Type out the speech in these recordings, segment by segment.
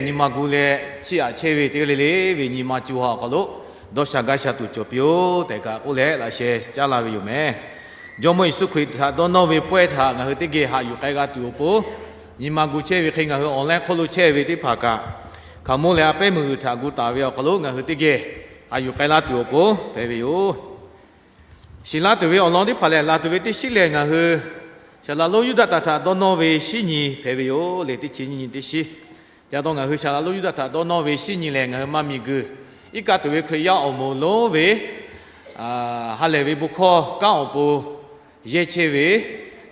nyi ma gu leh chiˇ aꞈ chehˇ ve teˇ g'aˇ le le ve nyi ma co ha awˬ hk'aw lo dawˇ sha gaˇ sha tuˬ cawˬ piˇ-oˆ tehꞈ kaꞈ k'oˆ leh laꞈ sheh caˉ laˇ ve yoˬ mehˍ. Jawˇmawˇ Yeˍsuˆ Hkriꞈ htaꞈ dawˇ nawˇ ve pawehˇ htaꞈ ngaˬ hui teˇ geh haꞈ yuˬ k'ai g'a tuˬ awˬ pon, nyi ma gu chehˇ ve hk'e ngaˬ hui awˬ laeˉ hk'oˆ lo chehˇ ve teˇ hpaˍ kaꞈ, hkaoˍmonˇ leh a pehˉ meuˇ g'uiˬ htaꞈ gu taˍ ve awˬ hk'aw lo ngaˬ hui teˇ geh haꞈ yuˬ k'ai laˇ tuˬ awˬ pon hpehꞈ ve yoˬ. Shiˍ laˇ tuˬ ve awˬ lawn teˇ hpaˍ lehˬ, laˬ tuˬ ve teˇ shinˉ lehˬ, ngaˬ hui Saˍ laꞈ lonˉ Yuˇdaꞈ htaꞈ dawˇ nawˇ ve shinˉ nyi hpehꞈ ve yoˬ le. Teˇ chi nyiˇ nyi teˇ shinˉ ca taw ngaˬ hui Saˍ laꞈ lonˉ Yuˇdaꞈ htaꞈ dawˇ nawˇ ve shinˉ nyi lehˬ, ngaˬ hui maˇ miˬ guiˬ iˉ kaˆ tuˬ ve Hkriꞈ yaˇ awˬ moˍ lonˉ ve ha lehˬ ve bon hkawˇ kanˉ awˬ pon yehˇ chehˇ ve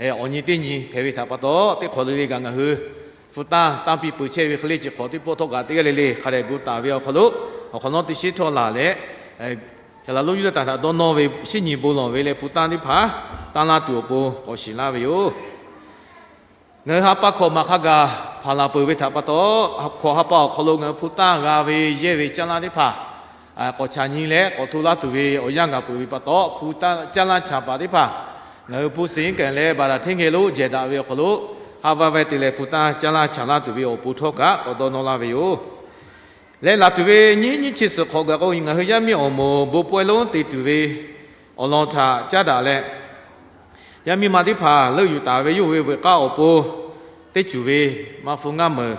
awˬ nyi teˇ nyi hpehꞈ ve htaꞈ pa taw, teˇ hk'awꞈ le le kaꞈ ngaˬ hui hpu tanˇ tanˇ piˇ peuˬ chehˇ ve hk'e le, chi hk'awꞈ teˇ pawˆ htawˇ kaꞈ teˇ g'aˇ le le hk'a dehꞈ gu taˍ ve awˬ hk'aw lo, awˬ hk'awꞈ nawˉ teˇ shinˉ htawˇ laˬ leh, Saˍ laꞈ lonˉ Yuˇdaꞈ htaꞈ dawˇ nawˇ ve shinˉ nyi bon lawˬ ve leh hpu tanˇ teˇ hpaˍ tanˇ laˇ tuˬ awˬ pon k'awꞈ shiˍ laˇ ve yoˬ. Ngaˬ hui ha pa hkawꞈ maˬ hk'a gaˬ hpanˍ laˬ peuˬ ve htaꞈ pa taw, hkawꞈ ha pa awˬ hk'aw lo ngaˬ hui hpu tanˇ g'a ve yehˇ ve caˇ lanˇ teˇ hpaˍ k'awꞈ chaꞈ nyi leh k'awꞈ hto laˇ tuˬ ve awˬ yanˇ gaˬ peuˬ ve pa taw, hpu tanˇ caˇ lanˇ chaˍ paˍ teˇ hpaˍ ngaˬ hui hpu seˍ iˉ kaˍ leh baˬ daꞈ hteˇ geh lo jehˬ daꞈ ve awˬ hk'aw lo, ha vaˇ vaˇ te leh hpu tanˇ caˇ lanˇ chaˍ laˇ tuˬ ve awˬ pon htawˇ kaꞈ k'awꞈ dawˇ nawˇ laˇ ve yoˬ. Leh laˬ tuˬ ve nyiˇ nyiˇ chi suhˍ hk'awꞈ gaˬ k'o, ngaˬ hui yaˇ miˇ awˬ moˍ bon pawehˇ lonˉ te tuˬ ve awˬ lawn htaꞈ caˉ daꞈ leh, yaˇ miˇ ma teˇ hpaˍ leuˆ yuˬ taˍ ve yawˇ hui ve veuꞈ k'aˇ awˬ pon teˇ ceuˬ ve maˇ hpu ngaˇ meunˍ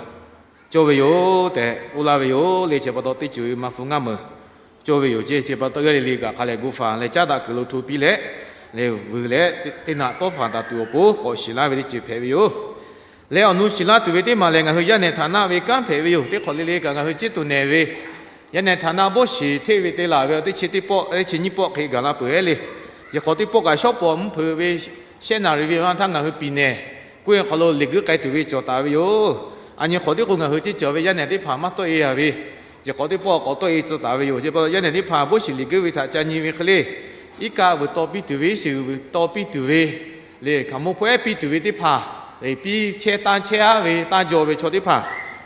cawˇ ve yoˬ tehꞈ k'oˆ laˇ ve yoˬ le. Chi pa taw teˇ ceuˬ ve maˇ hpu ngaˇ meunˍ cawˇ ve yoˬ ceˇ. Chi pa taw g'aˇ le le kaꞈ hk'a lehˬ gu faˍ leh caˉ daꞈ kuiˬ lo hto piˇ leh, leh vuiˬ leh teˇ naꞈ tawˇ faˍ taˍ tuˬ awˬ pon k'awꞈ shiˍ laˇ ve teˇ ceuˬ hpehꞈ ve yoˬ. Leh awˬ nu shiˍ laˇ tuˬ ve teˇ maˬ lehˬ, ngaˬ hui yaˇ nehˬ htaˍ naˆ ve kanˉ hpehꞈ ve yoˬ. Teˇ hk'awꞈ le le kaꞈ ngaˬ hui ciˉ tuˬ nehˬ ve yaˇ nehˬ htaˍ naˆ bawˇ shiˍ hteˆ ve te laˬ ve awˬ teˇ chi teˇ pawˆ, teˇ chi nyiˇ pawˆ hk'e gaˬ la peuˬ-eˬ le. Chi hk'awꞈ teˇ pawˆ kaꞈ shawˉ pawˍ mvuhˇ hpeuꞈ ve shehˆ naˍ riˍ ve awˬ yanˇ htaˇ ngaˬ hui piˍ nehˬ k'oˆ ve hk'aw lo liꞈ guiˇ k'ai tuˬ ve cawˬ taˍ ve yoˬ. A nyi hk'awꞈ teˇ k'o ngaˬ hui teˇ cawˬ ve yaˇ nehˬ teˇ hpaˍ maˇ tawˆ-e a ve, chi hk'awꞈ teˇ pawˆ k'awꞈ tawˆ-e tcuh taˍ ve yoˬ. Chi pa taw yaˇ nehˬ teˇ hpaˍ bawˇ shiˍ liꞈ guiˇ ve htaꞈ ca nyi ve hk'e le, iˉ kaˆ vuiˬ taw piˇ tuˬ ve, iˉ shiˍ vuiˬ taw piˇ tuˬ ve le, hkaoˍmonˇ hpawehˇ piˇ tuˬ ve teˇ hpaˍ, piˇ chehˇ tanˇ chehˇ aˉ ve tanˇ jaw ve chaw teˇ hpaˍ,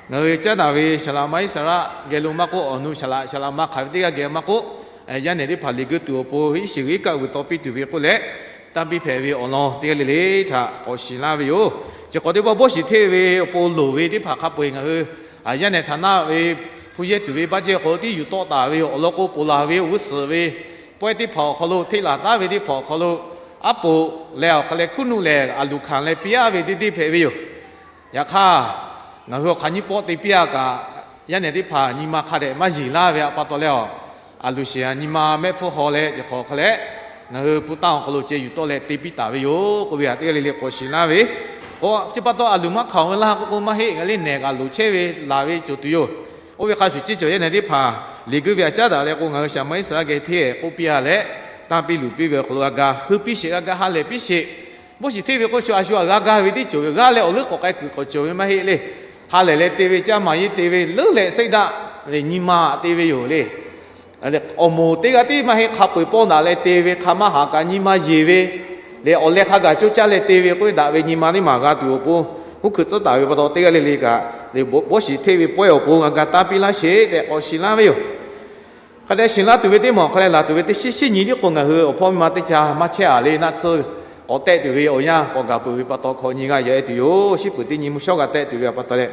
ngaˬ hui caˉ daꞈ ve Saˍ laꞈ ma Iˉsaˍreˍlaˆ geh lo maˇ k'oˆ, awˬ nu Saˍ laꞈ, Saˍ laꞈ ma hk'aˬ ve teˇ g'aˇ geh maˇ k'oˆ, yaˇ nehˬ teˇ hpaˍ liꞈ guiˇ tuˬ awˬ pon iˉ shiˍ vuiˬ iˉ kaˆ vuiˬ taw piˇ tuˬ ve k'oˆ leh, tanˇ piˇ hpehꞈ ve awˬ lawn teˇ g'aˇ le le htaꞈ k'awꞈ shiˍ laˇ ve yoˬ. Chi hk'awꞈ teˇ pawˆ bawˇ shiˍ hteˆ ve awˬ pon loˍ ve teˇ hpaˍ hk'a peu-eˬ ngaˬ hui yaˇ nehˬ htaˍ naˆ ve hpu yehˇ tuˬ ve baˆ jehˇ awˬ hk'aw lo tiˉ yuˬ tawˆ taˍ ve yoˬ. Awˬ lawn k'o, ponˬ laˬ ve awˬ g'uˇ suhˍ ve pawehˇ teˇ hpaˍ awˬ hk'aw lo, hteˆ laˬ taˉ ve teˇ hpaˍ awˬ hk'aw lo, aˉ poꞈ leh awˬ hk'a leh hkuiˉ nuˆ lehˬ, aˬ luˬ hkanˍ leh piˇ aˉ ve deˇ deˇ hpehꞈ ve yoˬ. Yaꞈ hk'aˇ, ngaˬ hui awˬ hk'aˬ nyiˇ pawˆ te piˇ-a kaꞈ, yaˇ nehˬ teˇ hpaˍ nyi ma hk'a dehꞈ maˇ yeˬ laˇ ve pa taw leh, aˬ luˬ shiˍ nyi ma mehˆ hpfuhˇ haw leh ceh hk'aˬ hk'a leh, ngaˬ hui hpu tanˇ awˬ hk'aw lo ceh yuˬ tawˆ leh te piˇ taˍ ve yoˬ k'oˆ ve htaꞈ teˇ g'aˇ le le k'awꞈ shiˍ laˇ ve. K'o, chi pa taw aˬ luˬ maˇ hkanˍ ve laˇ k'o, maˇ heˆ, ngaˬ le nehˬ kaꞈ loˍ chehˇ ve laˬ ve cawˬ tuˬ yoˬ. Oˇ ve hk'a shuˍ ceˇ cawˬ yaˇ nehˬ teˇ hpaˍ liꞈ guiˇ ve htaꞈ caˉ daꞈ leh k'o, ngaˬ hui Saˍ laꞈ ma Iˉsaˍreˍlaˆ geh hteˇ k'oˆ piˇ-a leh, tanˇ piˇ luˬ piˇ ve awˬ hk'aw lo g'a ga heuˆ piˇ sheˍ, g'a ga ha lehˬ piˇ sheˍ. Bawˇ shiˍ hteˇ ve k'o, shu a shu a g'a ga ve teˇ cawˬ ve g'a leh awˬ leuˉ k'awꞈ k'ai kuiˬ k'awꞈ cawˬ ve maˇ heˆ le. Ha lehˬ leh te ve, caˇ maˍ yeˇ te ve, leuˉ leh sehˆ daꞈ ve nyi ma te ve yoˬ le. Awˬ moˍ teˇ g'aˇ tiˉ maˇ heˆ, hk'a peu-eˬ pawˇ daꞈ leh te ve, hk'a maˇ haꞈ kaꞈ nyi ma yeˬ ve, leh awˬ leh hk'a gaˬ coˇ caˇ leh te ve k'oˆ daꞈ ve nyi ma teˇ maˬ g'a tuˬ awˬ pon, huˉ hkuiꞈ tcuhˉ taˍ ve pa taw teˇ g'aˇ le le kaꞈ, bawˇ shiˍ hteˇ ve pawehˇ awˬ pon g'a ga tanˇ piˇ laˇ sheˍ tehꞈ k'awꞈ shiˍ laˇ ve yoˬ. Hk'a dehꞈ shiˍ laˇ tuˬ ve teˇ maˬ hk'a leh laˬ tuˬ ve teˇ shinˉ shinˉ nyi tiˉ k'o, ngaˬ hui awˬ hpawˇ miˇ ma teˇ ca maˇ chehˇ-a le. Naˆ tsuhˇ k'awꞈ tehˆ tuˬ ve awˬ yanˇ k'awꞈ gaˬ peuˬ ve pa taw, hkawꞈ nyi g'a yaꞈ-e tuˬ yoˬ. Shinˉ peuˬ teˇ nyi mvuhˇ shawˉ g'a tehˆ tuˬ ve pa taw leh,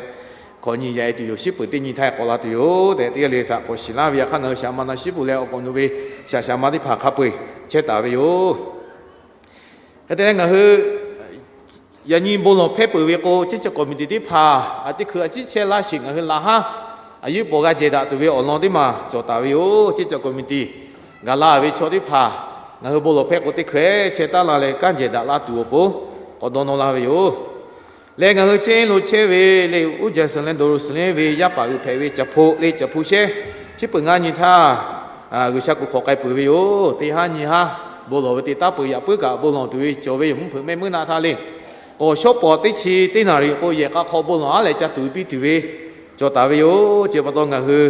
hkawꞈ nyi yaꞈ-e tuˬ yoˬ. Shinˉ peuˬ teˇ nyi htaˇ k'awꞈ la tuˬ yoˬ tehꞈ teˇ g'aˇ le le htaꞈ k'awꞈ shiˍ laˇ ve. Yaꞈ hk'aˇ, ngaˬ hui shaˍ ma na shinˉ peuˬ leh awˬ k'awꞈ nawˬ ve shaˍ shaˍ ma teˇ hpaˍ hk'a peu-eˬ chehˇ taˍ ve yoˬ. Hk'e te leh, ngaˬ hui yaꞈ nyi bon lawˬ hpehˇ peuˬ ve k'o, ceˇ cawˬ committee teˇ hpaˍ a teˇ hkui a ciˉ chehˇ laˇ sheˍ, ngaˬ hui laˬ haˉ a yeˉ paw g'a jehˬ daꞈ tuˬ ve awˬ lawn teˇ maˬ cawˬ taˍ ve yoˬ. Ceˇ cawˬ committee gaˬ la ve chaw teˇ hpaˍ ngaˬ hui bon lawˬ hpehˇ k'o, teˇ hkui chehˇ taˉ la leh kanˉ jehˬ daꞈ la tuˬ awˬ pon k'awꞈ dawˇ nawˇ laˇ ve yoˬ. Leh ngaˬ hui ceˇ lo chehˇ ve le, uˉ jehˬ suhˍ leh dawˬ lo suhˍ leh ve yaˇ paˍ g'uiˬ hpehꞈ ve Caˬ hpu le, Caˬ hpu shehˇ, shinˉ peuˬ ngaˇ nyi htaˇ G'uiˬsha kuˬ hk'awꞈ k'ai peuˬ ve yoˬ. Teˇ haˉ nyi haˉ bon lawˬ ve te taˉ peuˬ. Yaꞈ puiˉ kaꞈ bon lawˬ tuˬ ve cawˬ ve yoˬ. Mvuhˇ hpeuꞈ mehˆ meuˉ naˆ htaˇ le, k'awꞈ shawˉ pawˍ teˇ chi teˇ naˍ riˍ k'o, yehˬ k'a hk'aw bon lawˬ aˉ leh ca tuˬ piˇ tuˬ ve cawˬ taˍ ve yoˬ. Chi pa taw, ngaˬ hui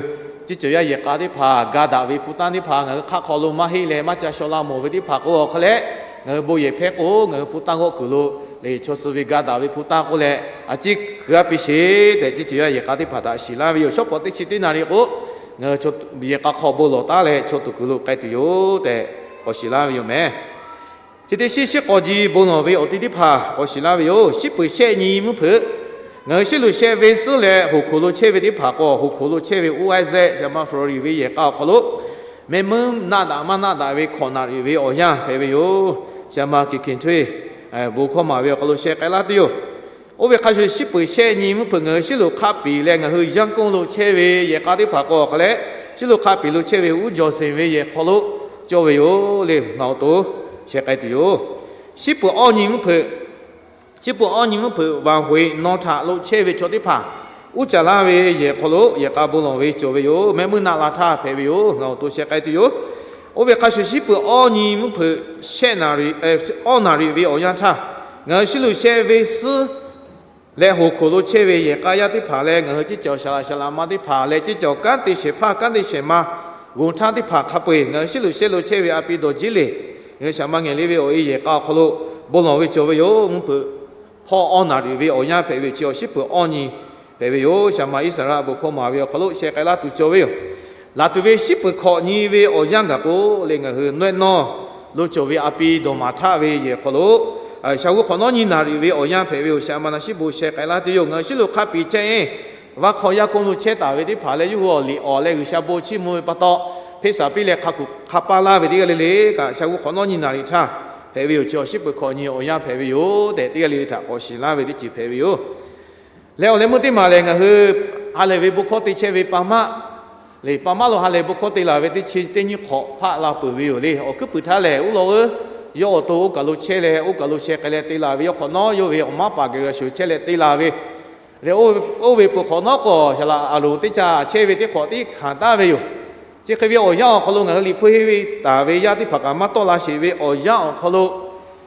ceˇ cawˬ yaˇ yehˬ k'a teˇ hpaˍ, ga daꞈ ve hpu tanˇ teˇ hpaˍ ngaˬ hui hk'aˆ hk'aw lo maˇ heˆ leh maˇ ca shaw la mawˬ ve teˇ hpaˍ k'o, awˬ hk'a leh ngaˬ hui bon yehˬ hpehˇ k'o, ngaˬ hui hpu tanˇ g'awˆ kuiˬ lo le, chaw suh ve ga daꞈ ve hpu tanˇ k'oˆ leh, a ciˉ hkui g'a piˇ sheˍ tehꞈ, ceˇ cawˬ yaˇ yehˬ k'a teˇ hpaˍ htaꞈ shiˍ laˇ ve yoˬ. Shawˉ pawˍ teˇ chi teˇ naˍ riˍ k'o, ngaˬ hui yehˬ k'a hk'aw bon lawˬ taˉ leh chaw tuˬ kuiˬ lo k'ai tuˬ yoˬ tehꞈ k'awꞈ shiˍ laˇ ve yoˬ mehˍ. Chi teˇ shinˉ shinˉ k'awꞈ ji bon lawˬ ve awˬ ti teˇ hpaˍ k'awꞈ shiˍ laˇ ve yoˬ. Shinˉ peuˬ shehˆ nyi mvuhˇ hpeuꞈ Ngaˬ hui shiˉ luꞈ sheh ve suhˉ leh hoꞈ hkoˍ lo chehˇ ve teˇ hpaˍ k'o, hoꞈ hkoˍ lo chehˇ ve uˉ aˉ zehˆ shaˍ ma Florida ve yehˬ k'a awˬ hk'aw lo mehˆ muiˉ naˆ daꞈ maˇ naˆ daꞈ ve hkawꞈ naˍ riˍ ve awˬ yanˇ hpehꞈ ve yoˬ. Shaˍ ma Kiˬ Kiˬ Htawˇ bon hkawˇ maˍ ve awˬ hk'aw lo sheh k'ai laˇ tuˬ yoˬ. Oˇ ve hk'a shuˍ, shiˉ peuˬ shehˆ nyi mvuhˇ hpeuꞈ ngaˬ hui shiˉ luꞈ hk'a piˍ leh ngaˬ hui Yanˇ k'oˆ lo chehˇ ve yehˬ k'a teˇ hpaˍ k'o, awˬ hk'a leh shiˉ luꞈ hk'a piˍ lo chehˇ ve uˉ jaw seˍ ve yehˬ hk'aw lo cawˇ ve yoˬ le. Ngaˬ awˬ to sheh k'ai tuˬ yoˬ. Shiˉ peuˬ awˇ nyi mvuhˇ hpeuꞈ, shiˉ peuˬ awˇ nyi mvuhˇ hpeuꞈ vaˬ hoꞈ-e nawˇ htaꞈ lo chehˇ ve chaw teˇ hpaˍ uˉ caˍ laˇ ve yehˬ hk'aw lo yehˬ k'a bon lawˬ ve cawˬ ve yoˬ. Mehˆ muiˉ naˆ la htaˇ hpehꞈ ve yoˬ. Ngaˬ awˬ to sheh k'ai tuˬ yoˬ. Oˇ ve hk'a shuˍ, shiˉ peuˬ awˇ nyi mvuhˇ hpeuꞈ shehˆ naˍ riˍ, awˇ naˍ riˍ ve awˬ yanˇ htaˇ, ngaˬ hui shiˉ luꞈ sheh ve suhˉ leh hoꞈ hkoˍ lo chehˇ ve yehˬ k'a yaˇ teˇ hpaˍ leh ngaˬ hui ceˇ cawˬ shaˍ laꞈ shaˍ laꞈ ma teˇ hpaˍ leh ceˇ cawˬ kanˉ te shehˍ hpaˇ kanˉ te shehˍ ma g'oˬ htaˇ teˇ hpaˍ hk'a peu-eˬ ngaˬ hui shiˉ luꞈ sheh lo chehˇ ve a pi dawˬ jiˉ le, ngaˬ hui shaˍ ma ngehˬ le ve awˬ e yehˬ k'a awˬ hk'aw lo bon lawˬ ve cawˬ ve yoˬ. Mvuhˇ hpeuꞈ hpawˇ awˇ naˍ riˍ ve awˬ yanˇ hpehꞈ ve awˬ chi awˬ shiˉ peuˬ awˇ nyi hpehꞈ ve yoˬ. Shaˍ ma Iˉsaˍreˍlaˆ bon hkawˇ maˍ ve awˬ hk'aw lo sheh k'ai laˇ tuˬ cawˬ ve yoˬ. Laˬ tuˬ ve shiˉ peuˬ hkawꞈ nyi ve awˬ yanˇ gaˬ k'o le, ngaˬ hui nawehˆ nawˇ lo cawˬ ve a pi dawˬ maˍ htaˆ ve yehˬ hk'aw lo shaˍ g'u hk'awꞈ nawˉ nyi naˍ riˍ ve awˬ yanˇ hpehꞈ ve yoˬ. Shaˍ ma na shiˉ bon sheh k'ai laˇ tuˬ yoˬ. Ngaˬ hui shiˉ luꞈ hk'a piˍ chehˇ-e, vaˇ hk'aw yaˇ hkoˇ lo chehˇ taˍ ve teˇ hpaˍ leh yawˇ hui awˬ liꞈ awˬ leh G'uiˬsha bon chiˇ mvuh ve pa taw, hpeˇ saˍ piˇ leh hk'a kuˬ hk'a paˇ laˇ ve teˇ g'aˇ le le kaꞈ, shaˍ g'u hk'awꞈ nawˉ nyi naˍ riˍ htaˇ hpehꞈ ve yoˬ. Chi awˬ shiˉ peuˬ hkawꞈ nyi awˬ yanˇ hpehꞈ ve yoˬ tehꞈ, teˇ g'aˇ le le htaꞈ k'awꞈ shiˍ laˇ ve teˇ ceuˬ hpehꞈ ve yoˬ. Leh awˬ leh meuˇ teˇ maˬ lehˬ, ngaˬ hui ha lehˬ ve bon hkawˇ te chehˇ ve pa maˆ le, pa maˆ lo ha lehˬ bon hkawˇ te laˬ ve teˇ chi teˇ nyiˇ hk'awꞈ hpaˆ la peuˬ ve yoˬ le. Awˬ hkuiˉ puiˍ htaˇ lehˬ, uˉ law hui yawˇ awˬ to oˇ kaˬ lo chehˇ leh oˇ kaˬ lo sheh k'ai leh te laˬ ve, yawˇ hk'awꞈ nawˉ yawˇ ve awˬ maˉ paˍ geh g'a shuˍ chehˇ leh te laˬ ve le. Oˇ ve peuˬ hk'awꞈ nawˉ k'o, shaˍ laꞈ Aˍronˍ teˇ caˇ chehˇ ve teˇ hk'awꞈ tiˉ hkanˍ taˍ ve yoˬ. Chi hk'e ve awˬ yanˇ awˬ hk'aw lo ngaˬ hui liꞈ hpu henˇ ve taˍ ve yaˇ teˇ hpaˍ kaꞈ maˇ tawˆ la sheˍ ve awˬ yanˇ awˬ hk'aw lo,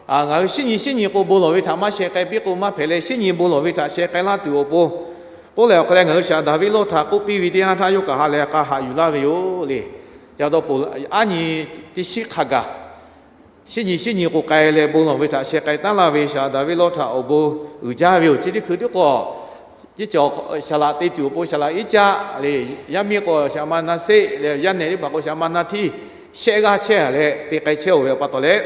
ngaˬ hui shiˉ nyi shiˉ nyi k'o bon lawˬ ve htaꞈ maˇ sheh k'ai piˇ k'o maˇ hpehꞈ leh, shiˉ nyi bon lawˬ ve htaꞈ sheh k'ai laˇ tuˬ awˬ pon k'oˆ leh, awˬ hk'a leh ngaˬ hui shaˍ Daˍviˆ lawˇ htaꞈ k'oˆ piˇ ve teˇ yanˇ htaˇ, yawˇ kaꞈ ha lehˬ k'a haꞈ yuˬ laˇ ve yoˬ le. Ca taw poˬ aˉ nyi teˇ shiˉ hk'a gaˬ, shiˉ nyi shiˉ nyi k'o k'ai leh bon lawˬ ve htaꞈ sheh k'ai taˉ laˇ ve shaˍ Daˍviˆ lawˇ htaꞈ awˬ bon uiˍ jaˇ ve yoˬ. Chi teˇ hkui tiˉ k'o, teˇ cawˬ shaˍ laꞈ te tuˬ awˬ pon shaˍ laꞈ Iˉcaˆ le, yaˇ miˇ k'o shaˍ ma Naˇseˆ leh yaˇ nehˬ teˇ hpaˍ k'o shaˍ ma Naˇhtiˇ shehˆ g'aˇ chehˇ leh te k'ai chehˇ-oˬ ve pa taw leh,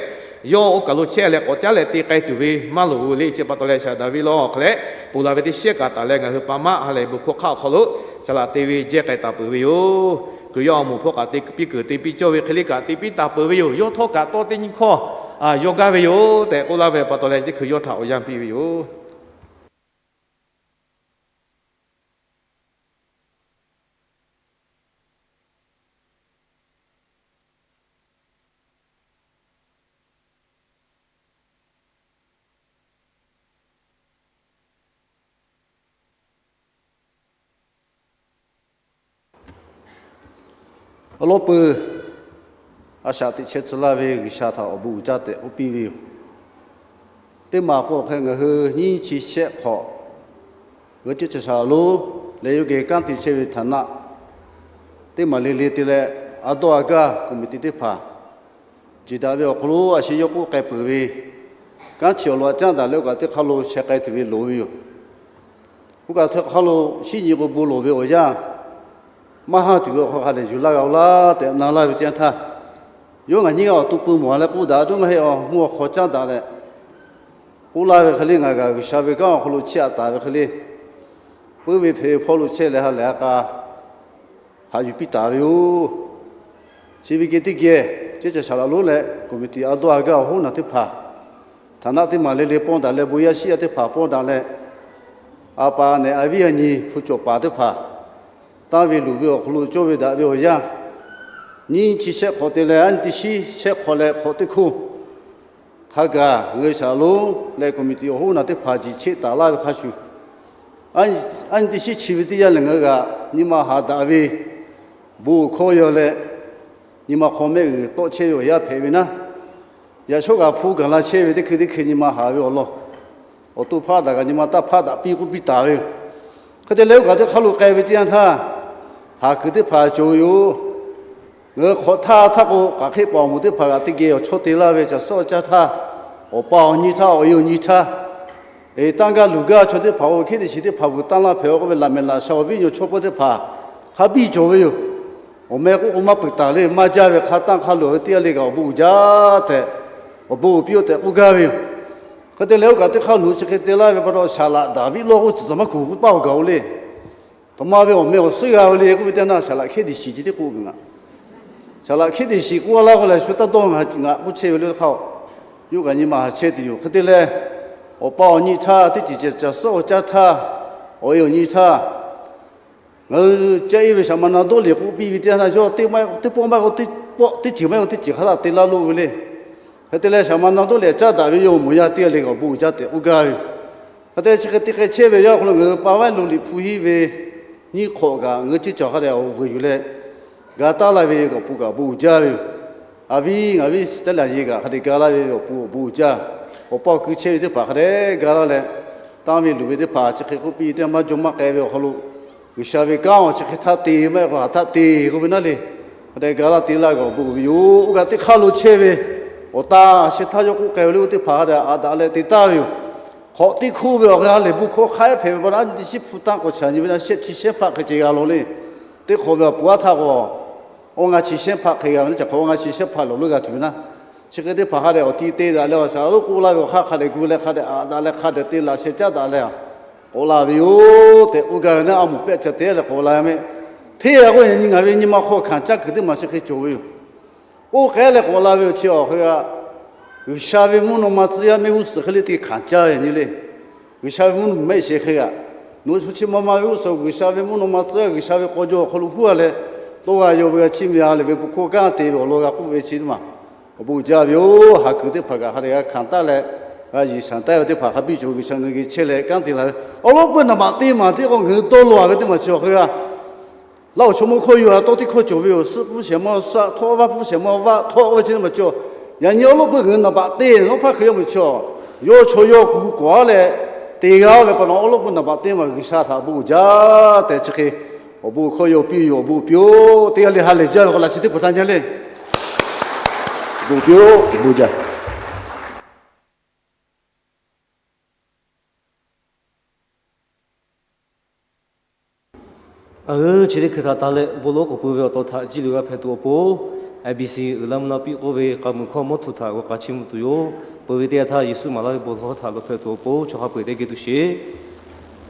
yawˇ oˇ kaˬ lo chehˇ leh k'awꞈ caˉ leh te k'ai tuˬ ve maˇ loˍ le. Chi pa taw leh shaˍ Daˍviˆ lawˇ awˬ hk'a leh ponˬ laˬ ve teˇ shiˉ kaꞈ taˍ leh ngaˬ hui pa maˆ ha lehˬ bon hkawˇ hk'aˆ awˬ hk'aw lo shaˍ laꞈ te ve jehˇ k'ai taˍ peuˬ ve yoˬ. Kuiˬ yaˇ awˬ moˍ hpawˇ kaꞈ te piˇ kuiˬ te piˇ cawˇ ve hk'e le kaꞈ te piˇ taˍ peuˬ ve yoˬ. Yawˇ htawˇ kaꞈ tawˇ teˇ nyiˇ hkawˇ yaw gaˇ ve yoˬ tehꞈ k'oˆ laˇ ve pa taw leh, teˇ hkui yawˇ htaꞈ awˬ yanˇ piˇ ve yoˬ. Awˬ lawn peuˬ, a shaꞈ teꞈ chehˇ tcuh laˇ ve G'uiˬsha htaꞈ awˬ bon uiˍ jaˇ tehꞈ k'oˆ piˇ ve yoˬ. Teˇ maˬ k'o hk'e ngaˬ hui nyiˇ chi shehˆ hk'awꞈ, ngaˬ hui ceˇ caˬ shaˍ laꞈ lonˉ leh yawˇ geh kanˉ te chehˇ ve htaꞈ naˆ teˇ maˬ le le te leh, a dawˇ a gaˇ committee teˇ hpaˍ jeˬ daꞈ ve awˬ hk'aw lo a shu yawˇ k'oˆ k'ai peuˬ ve kanˉ chi awˬ lawn caˉ daꞈ leh oˇ kaꞈ teˇ hk'aˇ lo sheh k'ai tuˬ ve loˍ ve yoˬ. Oˇ kaꞈ teˇ hk'aˇ lo shiˉ nyi k'o bon lawˬ ve awˬ yanˇ maˇ haˉ tuˬ ve awˬ hk'aw hk'a dehꞈ yuˬ laˇ g'a-oˬ laˇ tehꞈ na laˇ ve teˇ yanˇ htaˇ, yawˇ ngaˬ nyiˇ g'aˇ awˬ to peu mawˬ leh k'oˆ daꞈ, aˬ htoꞈ ma heˆ awˬ mvuhˇ awˬ hk'aw caˉ daꞈ leh k'oˆ laˇ ve hk'e le, ngaˬ kaꞈ G'uiˬsha ve kanˉ awˬ hk'aw lo chehˇ-a taˍ ve hk'e le, puiˉ ve hpehꞈ ve hpawˇ lo chehˇ leh ha lehˬ a k'a haꞈ yuˬ piˇ taˍ ve yoˬ. Chi ve geh teˇ geh, ceˇ caˬ shaˍ laꞈ lonˉ leh committee a dawˇ a gaˇ awˬ hoˉ naˬ teˇ hpaˍ, htaˍ naˆ teˇ maˬ le le pawˇ daꞈ leh bon yaˇ shiˉ yaˇ teˇ hpaˍ pawˇ daꞈ leh, a pa nehˬ a viˉ a nyi hpu cawˬ paˍ teˇ hpaˍ, tanˇ ve luˬ ve awˬ hk'aw lo cawˇ ve daꞈ ve awˬ yanˇ, nyiˇ chi shehˆ hk'awꞈ te leh aˉ nyi teˇ shiˉ shehˆ hk'awꞈ leh hk'awꞈ teˇ hkoˇ hk'a gaˬ ngaˬ hui shaˍ lonˉ leh committee awˬ hoˉ naˬ teˇ hpaˍ jiˬ cheˆ taˍ laˇ ve hk'a shuˍ, aˉ nyi teˇ shiˉ chi ve teˇ yanˇ lehˬ ngaˬ hui kaꞈ nyi ma haꞈ daꞈ ve bon hkawˇ yaw leh, nyi ma hk'aw mehˆ g'uiˬ tawˆ chehˇ ve awˬ yanˇ hpehꞈ ve naˉ, yaꞈ shawˉ kaꞈ hpu gaˬ la chehˇ ve teˇ hkui teˇ hkui nyi ma haꞈ ve awˬ lawn awˬ to hpaˆ daꞈ kaꞈ nyi ma taˇ hpaˆ daꞈ piˇ k'oˆ piˇ taˍ ve yoˬ. Hk'e te leh oˇ kaꞈ teˇ hk'aˇ lo k'ai ve teˇ yanˇ htaˇ, haˍ kuiˬ teˇ hpaˍ cawˬ ve yoˬ. Ngaˬ hui hk'awꞈ htaˇ htaˇ k'o, k'aˬ hk'eˆ paˍ awˬ moˍ teˇ hpaˍ kaꞈ teˇ geh awˬ chawˇ te laˇ ve caˬ suhˉ awˬ caˇ htaˇ, awˬ pa awˬ nyi htaˇ, awˬ e awˬ nyi htaˇ, eˬ, tanˇ gaˇ luˬ gaˇ chaw teˇ hpaˍ, oˇ hk'eˆ teꞈ shiˍ teˇ hpaˍ vuiˬ tanˇ laˇ hpehꞈ-aw k'oˆ ve laꞈ mehˍ laꞈ sha awˬ viˉ nyi awˬ chawˇ pawˆ teˇ hpaˍ hk'a biˇ cawˬ ve yoˬ. Awˬ meh k'oˆ k'o maˇ peuˬ taˍ le, maˇ jaˇ ve hk'a tanˇ hk'a luˬ ve teˇ g'aˇ le kaꞈ awˬ bon uiˍ jaˇ tehꞈ, awˬ bon uiˍ piˇ-oˆ tehꞈ k'oˆ gaˇ ve yoˬ. Hk'e te leh oˇ kaꞈ teˇ hk'aˇ nawˬ hui chi hk'e te laˇ ve pa taw, saˍ laꞈ Daˍviˆ lawˇ k'oˆ chi tcuh maˇ kuˬ k'oˆ paˇ awˬ gaˬ-oˬ le. Aˬ htoꞈ ma ve awˬ meh awˬ suhˉ g'a ve le k'oˆ ve teˇ naˇ, saˍ laꞈ Hkiˉdehˍsiˍ chi teˇ k'oˆ ve ngaˬ. Saˍ laꞈ Hkiˉdehˍsiˍ k'oˆ laˇ k'o lehˬ, shu taˇ dawˇ ngaˬ k'oˆ chehˇ ve le hk'aˇ-oˬ. Yawˇ kaꞈ nyi ma haˍ chehˇ tuˬ yoˬ. Hk'e te leh, awˬ pa awˬ nyi htaˇ teˇ ceuˬ ceh caˬ suhˉ awˬ caˇ htaˇ, awˬ e awˬ nyi htaˇ, ngaˬ hui caˇ e ve shaˍ ma na dawˇ liꞈ k'oˆ piˇ ve teˇ yanˇ, yawˇ teˇ pawˆ maˇ k'o teˇ pawˆ, teˇ ceuˬ maˇ k'o teˇ ceuˬ hk'a taˆ te laˇ loˆ ve le. Hk'e te leh, shaˍ ma na dawˇ liꞈ caˇ daꞈ ve yawˇ awˬ moˍ yaˇ teˇ g'aˇ le kaꞈ awˬ bon uiˍ jaˇ tehꞈ k'oˆ gaˇ ve yoˬ. Hk'e te chi hk'e te hk'e chehˇ ve yaˇ hk'aw lo ngaˬ hui pa vaiˉ lo liꞈ hpu hiˉ ve nyiˇ hk'awꞈ kaꞈ ngaˬ hui ceˇ cawˬ hk'a dehꞈ awˬ vuiˬ yuˬ leh ga taˉ laˇ ve kaꞈ awˬ pon kaꞈ awˬ bon uiˍ jaˇ ve yoˬ. Aˬ viˉ ngaˬ viˉ chi teˇ laˬ ye kaꞈ hk'a dehꞈ ga laˇ ve awˬ pon awˬ bon uiˍ jaˇ. Awˬ pa awˬ kui chehˇ ve teˇ hpaˍ hk'a dehꞈ ga laˇ leh, tanˇ ve luˬ ve teˇ hpaˍ chi hk'e k'oˆ piˇ ve teˇ maˇ jaw maˇ k'ai ve awˬ hk'aw lo, G'uiˬsha ve kanˉ awˬ chi hk'e htaˇ te maˇ heˆ k'o haˍ htaˆ te k'oˆ ve naˉ le. Hk'a dehꞈ ga laˇ te laˇ kaꞈ awˬ bon uiˍ ve yoˬ. Oˇ kaꞈ teˇ hk'aˇ lo chehˇ ve awˬ ta sheh htaˇ yawˇ k'oˆ k'ai ve le, oˇ teˇ hpaˍ hk'a dehꞈ aꞈ daꞈ leh te taˍ ve yoˬ. Hk'awꞈ teˇ hkoˇ ve awˬ g'aˇ lehˬ bon hkawˇ hk'a hpehꞈ ve pa taw, a nyi teˇ shiˉ hpu tanˇ k'awꞈ chaˬ nyi ve na shehˆ chi shehˆ hpaˆ hk'e ceh g'a law le. Teˇ hk'awꞈ ve awˬ pon aˉ htaˇ k'o, awˇ ngaˇ chi shehˆ hpaˆ hk'e g'a ve na, chi hk'awꞈ awˇ ngaˇ chi shehˆ hpaˆ lawˬ lo g'a tuˬ ve na. Chi hk'e teˇ hpaˍ hk'a dehꞈ awˬ ti te daꞈ leh awˬ shaˍ lonˉ k'oˆ laˇ ve awˬ hk'aˇ hk'a dehꞈ gu leh hk'a dehꞈ aꞈ daꞈ leh hk'a dehꞈ te laꞈ sheh caˉ daꞈ leh k'awꞈ la ve yoˬ tehꞈ k'oˆ gaˇ ve na, a moˍ pehˆ ca te leh k'awꞈ la mehˆ. Hteˇ g'a k'o yaꞈ nyi ngaˬ ve nyi ma hk'aw hkanˍ caˇ kuiˬ teˇ maˬ chi hk'e cawˬ ve yoˬ. Oˇ k'ehˉ leh k'awꞈ la ve awˬ chi awˬ hk'e g'a, G'uiˬsha ve mvuhˇ naw ma tcuh yaˇ mehˆ g'uˇ suhˍ hk'e le te hkanˍ caˇ ve nyi le. G'uiˬsha ve mvuhˇ naw ma mehˆ sheˍ hk'e g'a, nawˬ hui chaw chi ma ma ve g'uˇ suhˍ G'uiˬsha ve mvuhˇ naw ma tcuh yaˇ G'uiˬsha ve k'aw jaw awˬ hk'aw lo huˉ a leh, tawˇ g'a yaw ve g'a chiˇ mvuh a leh ve bon hkawˇ kanˉ te ve awˬ lawn g'a k'oˆ ve chi teˇ maˬ awˬ bon uiˍ jaˇ ve yoˬ. Haˍ kuiˬ teˇ hpaˍ kaꞈ hk'a dehꞈ g'a hkanˍ taˍ leh, g'a yeˬ shaˍ taˍ ve teˇ hpaˍ hk'a biˇ cawˬ G'uiˬsha ngaˬ hui geh chehˇ leh kanˉ te la ve awˬ lawn peuˬ naˍ baꞈ teˇ maˬ teˇ k'o ngaˬ hui dawˇ law a ve teˇ maˬ chi awˬ hk'e g'a Laˇ awˬ chaw mawˇ hkawˇ yoˬ, a tawˇ teˇ hkawˇ cawˬ ve yoˬ. Suhˆ pfuhˇ shehˍ ma suhˆ, htawˇ vaˇ pfuhˇ shehˍ ma vaˇ htawˇ ve chi teˇ maˬ cawˬ. Yaꞈ nyi awˬ lawn peuˬ ngaˬ hui naˍ baꞈ te nawˉ hpaˇ Hkriꞈ yaˇ meuꞈ chaw, yawˇ chaw yawˇ kuˬ kawˍ leh te g'a ve pa taw, awˬ lawn peuˬ naˍ baꞈ teˇ maˬ G'uiˬsha htaꞈ bon jaˇ tehꞈ chi hk'e awˬ bon hkawˇ yaw piˇ ve yoˬ. Awˬ bon piˇ-oˆ. Teˇ g'aˇ le ha lehˬ jaˇ ve k'o laꞈ chi teˇ hpaˍ htaꞈ nyi le. Bon piˇ-oˆ. Bon jaˇ. Aˬ, chi teˇ hkui htaꞈ taˍ leh bon lawˉ k'oˍ pui ve awˬ to htaꞈ jiˇ loꞈ g'a hpehꞈ tuˬ awˬ pon, A B C uiˍ la mvuh la piˇ k'oˆ ve k'a muiˬ hkawˇ mawˇ htuꞈ htaꞈ g'aw k'a chiˇ mvuh tuˬ yoˬ. Peuˬ ve teˇ yanˇ htaˇ Yeˍsuˆ maˍ laˇ ve bon lawˉ htaꞈ loꞈ hpehꞈ tuˬ awˬ pon chaw hk'a peu-eˬ teˇ geh tuˬ sheˍ.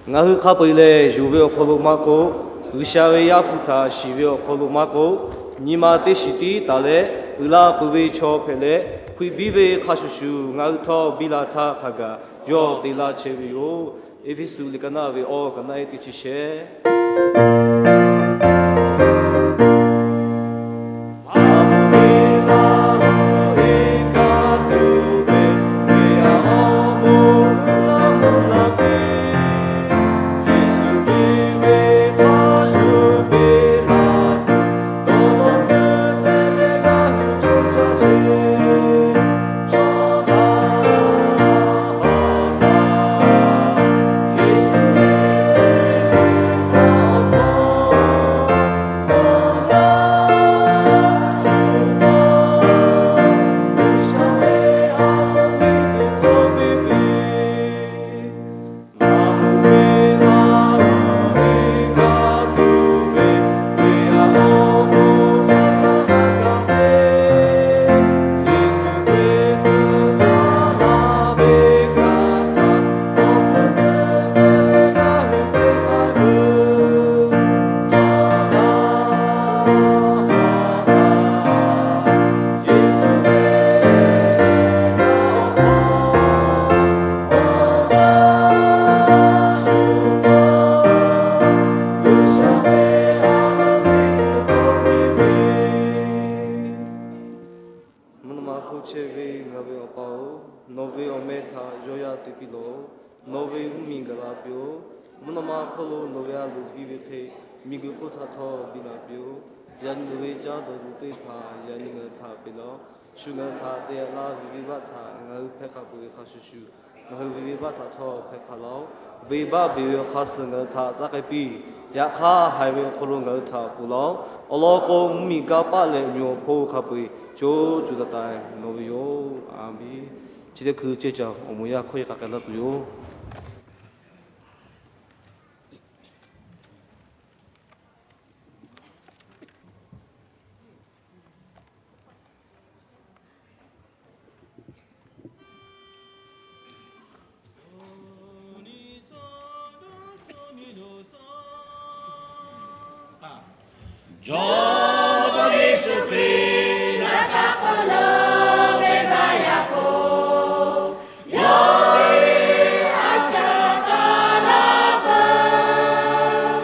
Ngaˬ hui hk'a peu-eˬ lehˬ, yonˍ ve awˬ hk'aw lo maˇ k'oˆ, G'uiˬsha ve Yaˇ hpu htaꞈ shiˍ ve awˬ hk'aw lo maˇ k'oˆ, nyi ma teˇ shiˍ tiˉ taˍ leh uiˍ la peuˬ ve chaw hpehꞈ leh, hkui biˇ ve hk'a shuˍ shuˍ ngaˬ hui htawˇ biˇ la htaˇ hk'a gaˬ yawˇ te laˇ chehˇ ve yoˬ. Eˇfeˇsuꞈ liꞈ ka naˆ ve awˇ ka naˆ ehˉ teˇ chi shehˆ. Mvuhˇ naw ma hk'oˆ chehˇ ve ngaˬ ve Awˬ pa-oˬ, nawˬ ve awˬ meh htaꞈ yawˇ yaˇ te piˇ lawˬ. Nawˬ ve mvuhˇ miˬ gaˬ la piˇ-oˆ. Mvuhˇ naw ma hk'oˆ lo nawˬ ve a loˍ biˇ ve hk'e, miˬguiˬ hk'oˆ htaꞈ htawˇ biˇ la piˇ-oˆ. Yaꞈ nyi nawˬ ve caˇ dawˬ tuˬ teˇ hpaˍ yaꞈ nyi ngaˬ hui htaꞈ peꞈ laˇ-oˆ. Shu ngaˬ hui htaꞈ te laˇ ve venˇbaˆ htaꞈ ngaˬ hui hpehˇ hk'a peuˬ ve hk'a shuˍ shuˍ, ngaˬ hui ve venˇbaˆ htaꞈ htawˇ hpehˇ hk'a laˇ-oˆ. Venˇbaˆ beˬ ve awˬ hk'aˇ suh ngaˬ hui htaꞈ taˇ k'ai piˇ. Yaꞈ hk'aˇ, haiˬ ve awˬ hk'aw lo ngaˬ hui htaꞈ ponˬ laˇ-oˆ. Awˬ lawn k'o, mvuhˇmiˬ kanˇ paˆ leh mvuhˇmiˬ awˬ hponˇ hk'a peu-eˬ co co taiˍ taiˍ nawˬ ve yoˬ. A menˬ. Chi teˇ hkui ceh caˬ awˬ moˍ yaˇ hkawˇ yaˇ k'a k'ai laˇ tuˬ yoˬ. Jawˇmawˇ Yeˍsuˆ Hkriꞈ g'a htaꞈ hk'aw lo venˇbaˆ yaꞈ k'o, yawˇ ve a shaꞈ k'a laˇ peuˬ.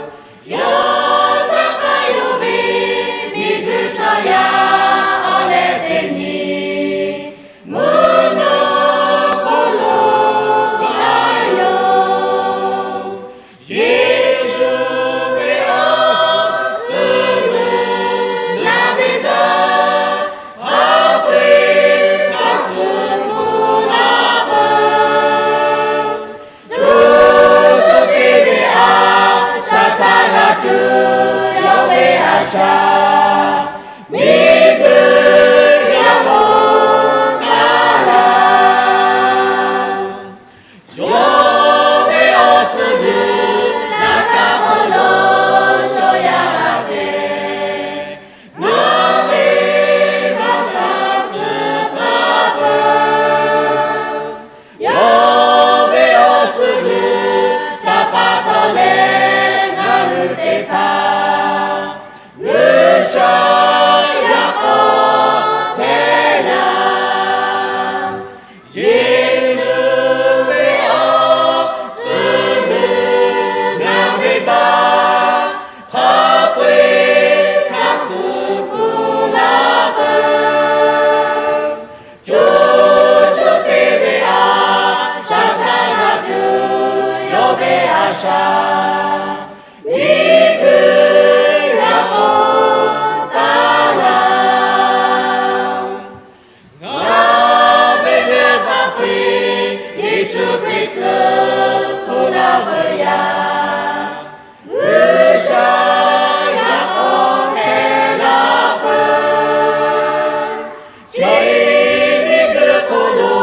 Yawˇ htaꞈ hk'a yonˍ ve miˬguiˬ chaw yaˇ awˬ leh teˇ nyi mvuhˇ naw hk'aw lo g'a yoˬ. Yeˍsuˆ ve awˬ suhˍ g'uiˬ naˍ ve baˆ, hk'a peu-eˬ htaꞈ tcuhˉ kuˬ laˇ peuˬ. Cuˇ cuˇ te ve a shaꞈ htaꞈ g'a tuˬ yawˇ ve a shaꞈ miˬguiˬ yaˇ k'o hk'a laˇ. Yawˇ ve awˬ suhˍ g'uiˬ naˍ htaꞈ hk'aw lo sho yaˇ g'a chehˇ, ngaˬ ve maˇ htaꞈ tcuhˉ taˍ peuˬ. Yawˇ ve awˬ suhˍ g'uiˬ htaꞈ pa taw leh ngaˬ hui teˇ hpaˍ G'uiˬsha yaꞈ k'aw hpehꞈ la. Yeˍsuˆ ve awˬ suhˍ g'uiˬ naˍ ve baˆ, hk'a peu-eˬ htaꞈ tcuhˉ kuˬ laˇ peuˬ. Cuˇ cuˇ te ve a shaꞈ htaꞈ g'a tuˬ yawˇ ve a shaꞈ miˬguiˬ yaꞈ k'aw taˍ laˇ. Ngaˬ ve mehˆ hk'a peu-eˬ Yeˍsuˆ Hkriꞈ tcuhˉ kuˬ laˇ peuˬ yaˇ, G'uiˬsha yaꞈ k'aw hpehꞈ la peuˬ. Chi miˬguiˬ hk'oˆ lo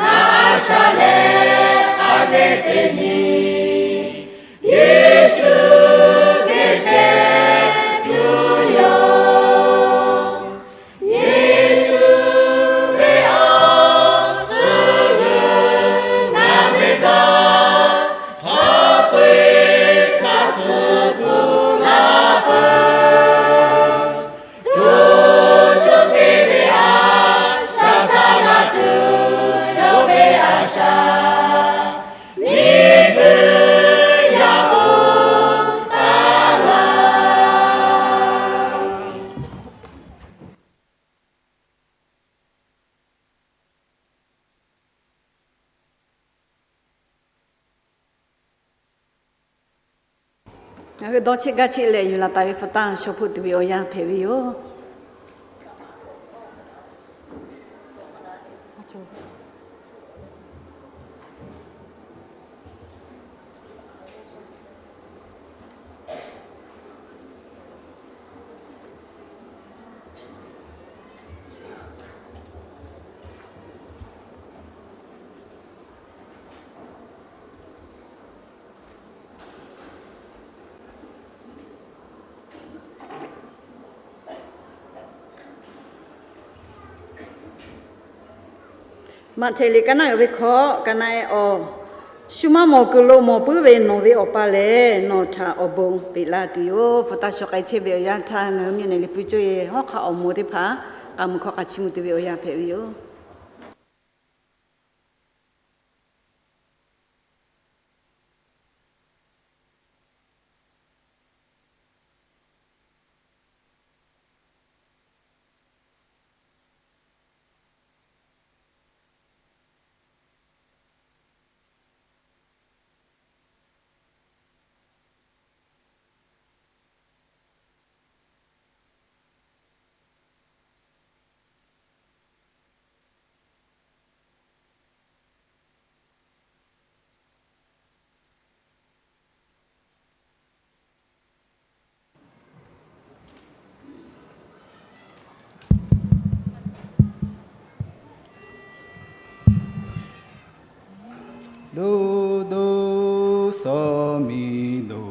ngaˬ a shaꞈ leh a leh teˇ nyi Yeˍsuˆ geh chehˇ tuˬ yoˬ. Yeˍsuˆ ve awˬ suhˍ g'uiˬ naˍ ve baˆ, hk'a peu-eˬ htaꞈ tcuhˉ kuˬ laˇ peuˬ. Cuˇ cuˇ te ve a shaꞈ htaꞈ g'a tuˬ yawˇ ve a shaꞈ miˬguiˬ yaꞈ k'aw taˍ laˇ. Ngaˬ hui dawˇ cheˆ gaˇ cheˆ leh yuˬ laˬ taˍ ve hpu taˇ shaw hpoˆ tuˬ ve awˬ yanˇ hpehꞈ ve yoˬ. Maꞈhtehˍ liꞈ kaˇ naˆ uiˍ ve hkawꞈ kaˇ naˆ ehˉ awˬ, shu maˇ mawˬ kuiˬ lo mawˬ puiˉ ve nawˬ ve Awˬ pa lehˬ, nawˬ htaꞈ awˬ bon peꞈ laˇ tuˬ yoˬ. Hpu taˇ shaw k'ai chehˇ ve awˬ yanˇ htaˇ, ngaˬ hui miˬ neˬ liꞈ pui coˇ e hawˉ hk'aˆ awˬ moˍ teˇ hpaˍ k'a muiˬ hkawˇ k'a chiˇ mvuh tuˬ ve awˬ yanˇ hpehꞈ ve yoˬ. Doˇ doˇ saw miˬ doˇ,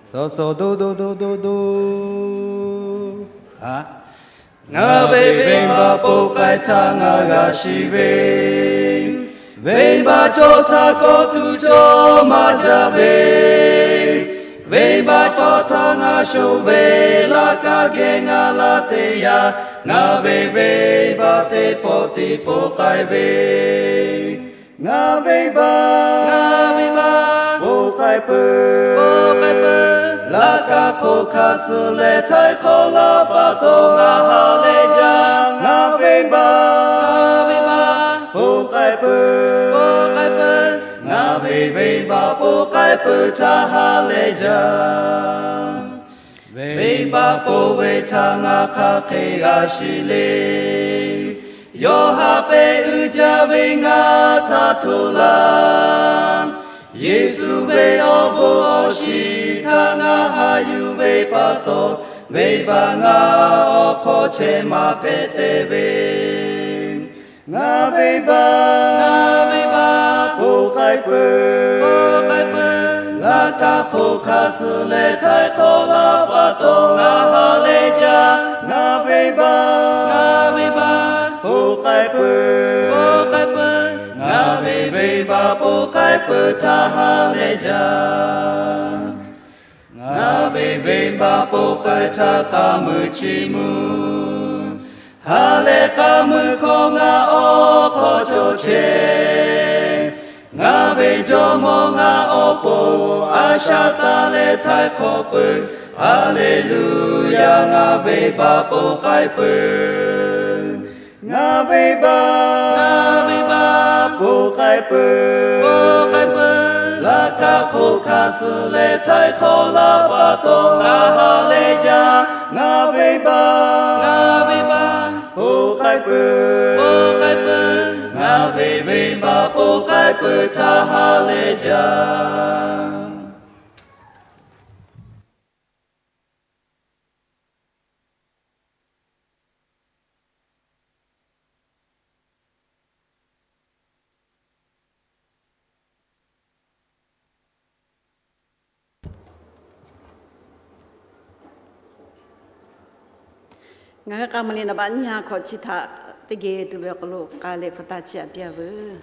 saw saw doˇ doˇ doˇ doˇ doˇ. Ngaˬ ve venˇbaˆ po k'ai htaˇ ngaˬ g'a shiˍ ve, venˇbaˆ chaw htaꞈ kawˆ tuˬ cawˇ maˇ jaˇ ve, Venˇbaˆ cawˇ htaˇ ngaˬ shoˍ ve, laꞈ kaˇ geh ngaˬ la teˇ yanˇ, ngaˬ ve venˇbaˆ teˇ pawˆ tiˉ poˬ k'ai ve. Ngaˬ venˇbaˆ, ngaˬ venˇbaˆ poˬ k'ai peuˬ, poˬ k'ai peuˬ. Laꞈ ka hk'oˆ hkanˍ suh leh htaiˍ hk'awꞈ laˇ pa taw, ngaˬ ha lehˬ jaˇ. Ngaˬ venˇbaˆ, ngaˬ venˇbaˆ poˬ k'ai peuˬ, poˬ k'ai peuˬ. Ngaˬ ve venˇbaˆ poˬ k'ai peuˬ htaˇ ha lehˬ jaˇ. Venˇbaˆ poˬ ve htaˇ ngaˬ hk'aˬ hk'e g'a shiˍ le. Yawˇ haꞈ pehnˇ uiˍ jaˇ ve ngaˬ htaꞈ htoꞈ laˇ. Yeˍsuˆ ve awˬ bon awˬ shiˍ htaꞈ ngaˬ haꞈ yuˬ ve pa taw, venˇbaˆ ngaˬ awˬ hk'aw chehˇ maˇ hpehꞈ te ve. Ngaˬ venˇbaˆ, ngaˬ venˇbaˆ poˬ k'ai peuˬ, poˬ k'ai peuˬ. Laꞈ ka hk'oˆ hkanˍ suh leh htaiˍ hk'awꞈ laˇ pa taw, ngaˬ ha lehˬ jaˇ. Ngaˬ venˇbaˆ, ngaˬ venˇbaˆ poˬ k'ai peuˬ, poˬ k'ai peuˬ. Ngaˬ ve venˇbaˆ poˬ k'ai peuˬ htaˇ ha lehˬ jaˇ. Ngaˬ ve venˇbaˆ poˬ k'ai htaˇ k'aˇ mui chiˇ mvuh. Ha lehˬ k'aˇ mui hkawˇ ngaˬ awˬ hk'aw cawˬ chehˇ. Ngaˬ ve Jawˇmawˇ ngaˬ awˬ pon a shaꞈ taˍ leh htaiˍ hk'awꞈ peuˬ. Haˍleˍluˍyaˍ, ngaˬ venˇbaˆ poˬ k'ai peuˬ. Ngaˬ venˇbaˆ, ngaˬ venˇbaˆ poˬ k'ai peuˬ, poˬ k'ai peuˬ. Laꞈ ka hk'oˆ hkanˍ suh leh htaiˍ hk'awꞈ laˇ pa taw, ngaˬ ha lehˬ jaˇ. Ngaˬ venˇbaˆ, ngaˬ venˇbaˆ poˬ k'ai peuˬ, poˬ k'ai peuˬ. Ngaˬ ve venˇbaˆ poˬ k'ai peuˬ htaˇ ha lehˬ jaˇ. Ngaˬ hui k'a mui le naˍ baˆ nyiˇ ha hkawꞈ chi htaꞈ teˇ geh tuˬ ve awˬ hk'aw lo k'a leh hpu taˇ chiˇ aꞈ piˇ a veuˬ.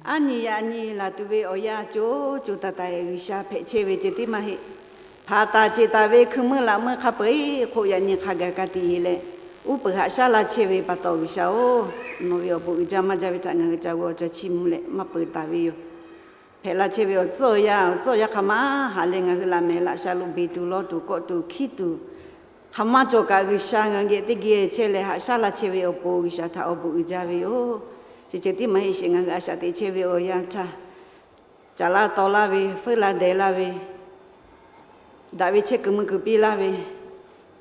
Aˉ nyi yaꞈ nyi laˬ tuˬ ve awˬ yanˇ co co taiˍ taiˍ G'uiˬsha hpehꞈ chehˇ ve ceh tiˉ maˇ heˆ. Hpanˍ taˍ ceˬ taˍ ve hkui meuˇ laꞈ meuˇ hk'a peu-eˬ hk'oˆ yaꞈ nyi hk'a gaˬ ka tiꞈ yeˬ leh, uˉ peunˍ haꞈ shaˉ laˇ chehˇ ve pa taw G'uiˬsha-oˬ, nawˬ ve awˬ bon uiˍ jaˇ maˇ jaˇ ve htaꞈ ngaˬ hui ca g'aw ca chiˇ mvuh leh maˇ peu taˍ ve yoˬ. Hpehꞈ la chehˇ ve awˬ tcuhˉ awˬ yanˇ, awˬ tcuhˉ awˬ yanˇ hk'a maˇ haꞈ leh ngaˬ hui laꞈ mehˍ laꞈ sha lo beˬ tuˬ lawˇ tuˬ kawˆ tuˬ hkiˉ tuˬ, hk'a maˇ cawˬ kaꞈ G'uiˬsha ngaˬ hui geh teˇ geh chehˇ leh haꞈ shaˉ laˇ chehˇ ve awˬ pon G'uiˬsha htaꞈ awˬ bon uiˍ jaˇ ve yoˬ. Chi ceuˬ tiˉ maˇ heˆ sheˍ, ngaˬ hui a shaꞈ teꞈ chehˇ ve awˬ yanˇ htaˇ, caˍ laˇ taw laˇ ve, feuˉ la dehˬ laˇ ve, daꞈ ve chehˇ kuiˬ mui kuiˬ piˇ laˇ ve,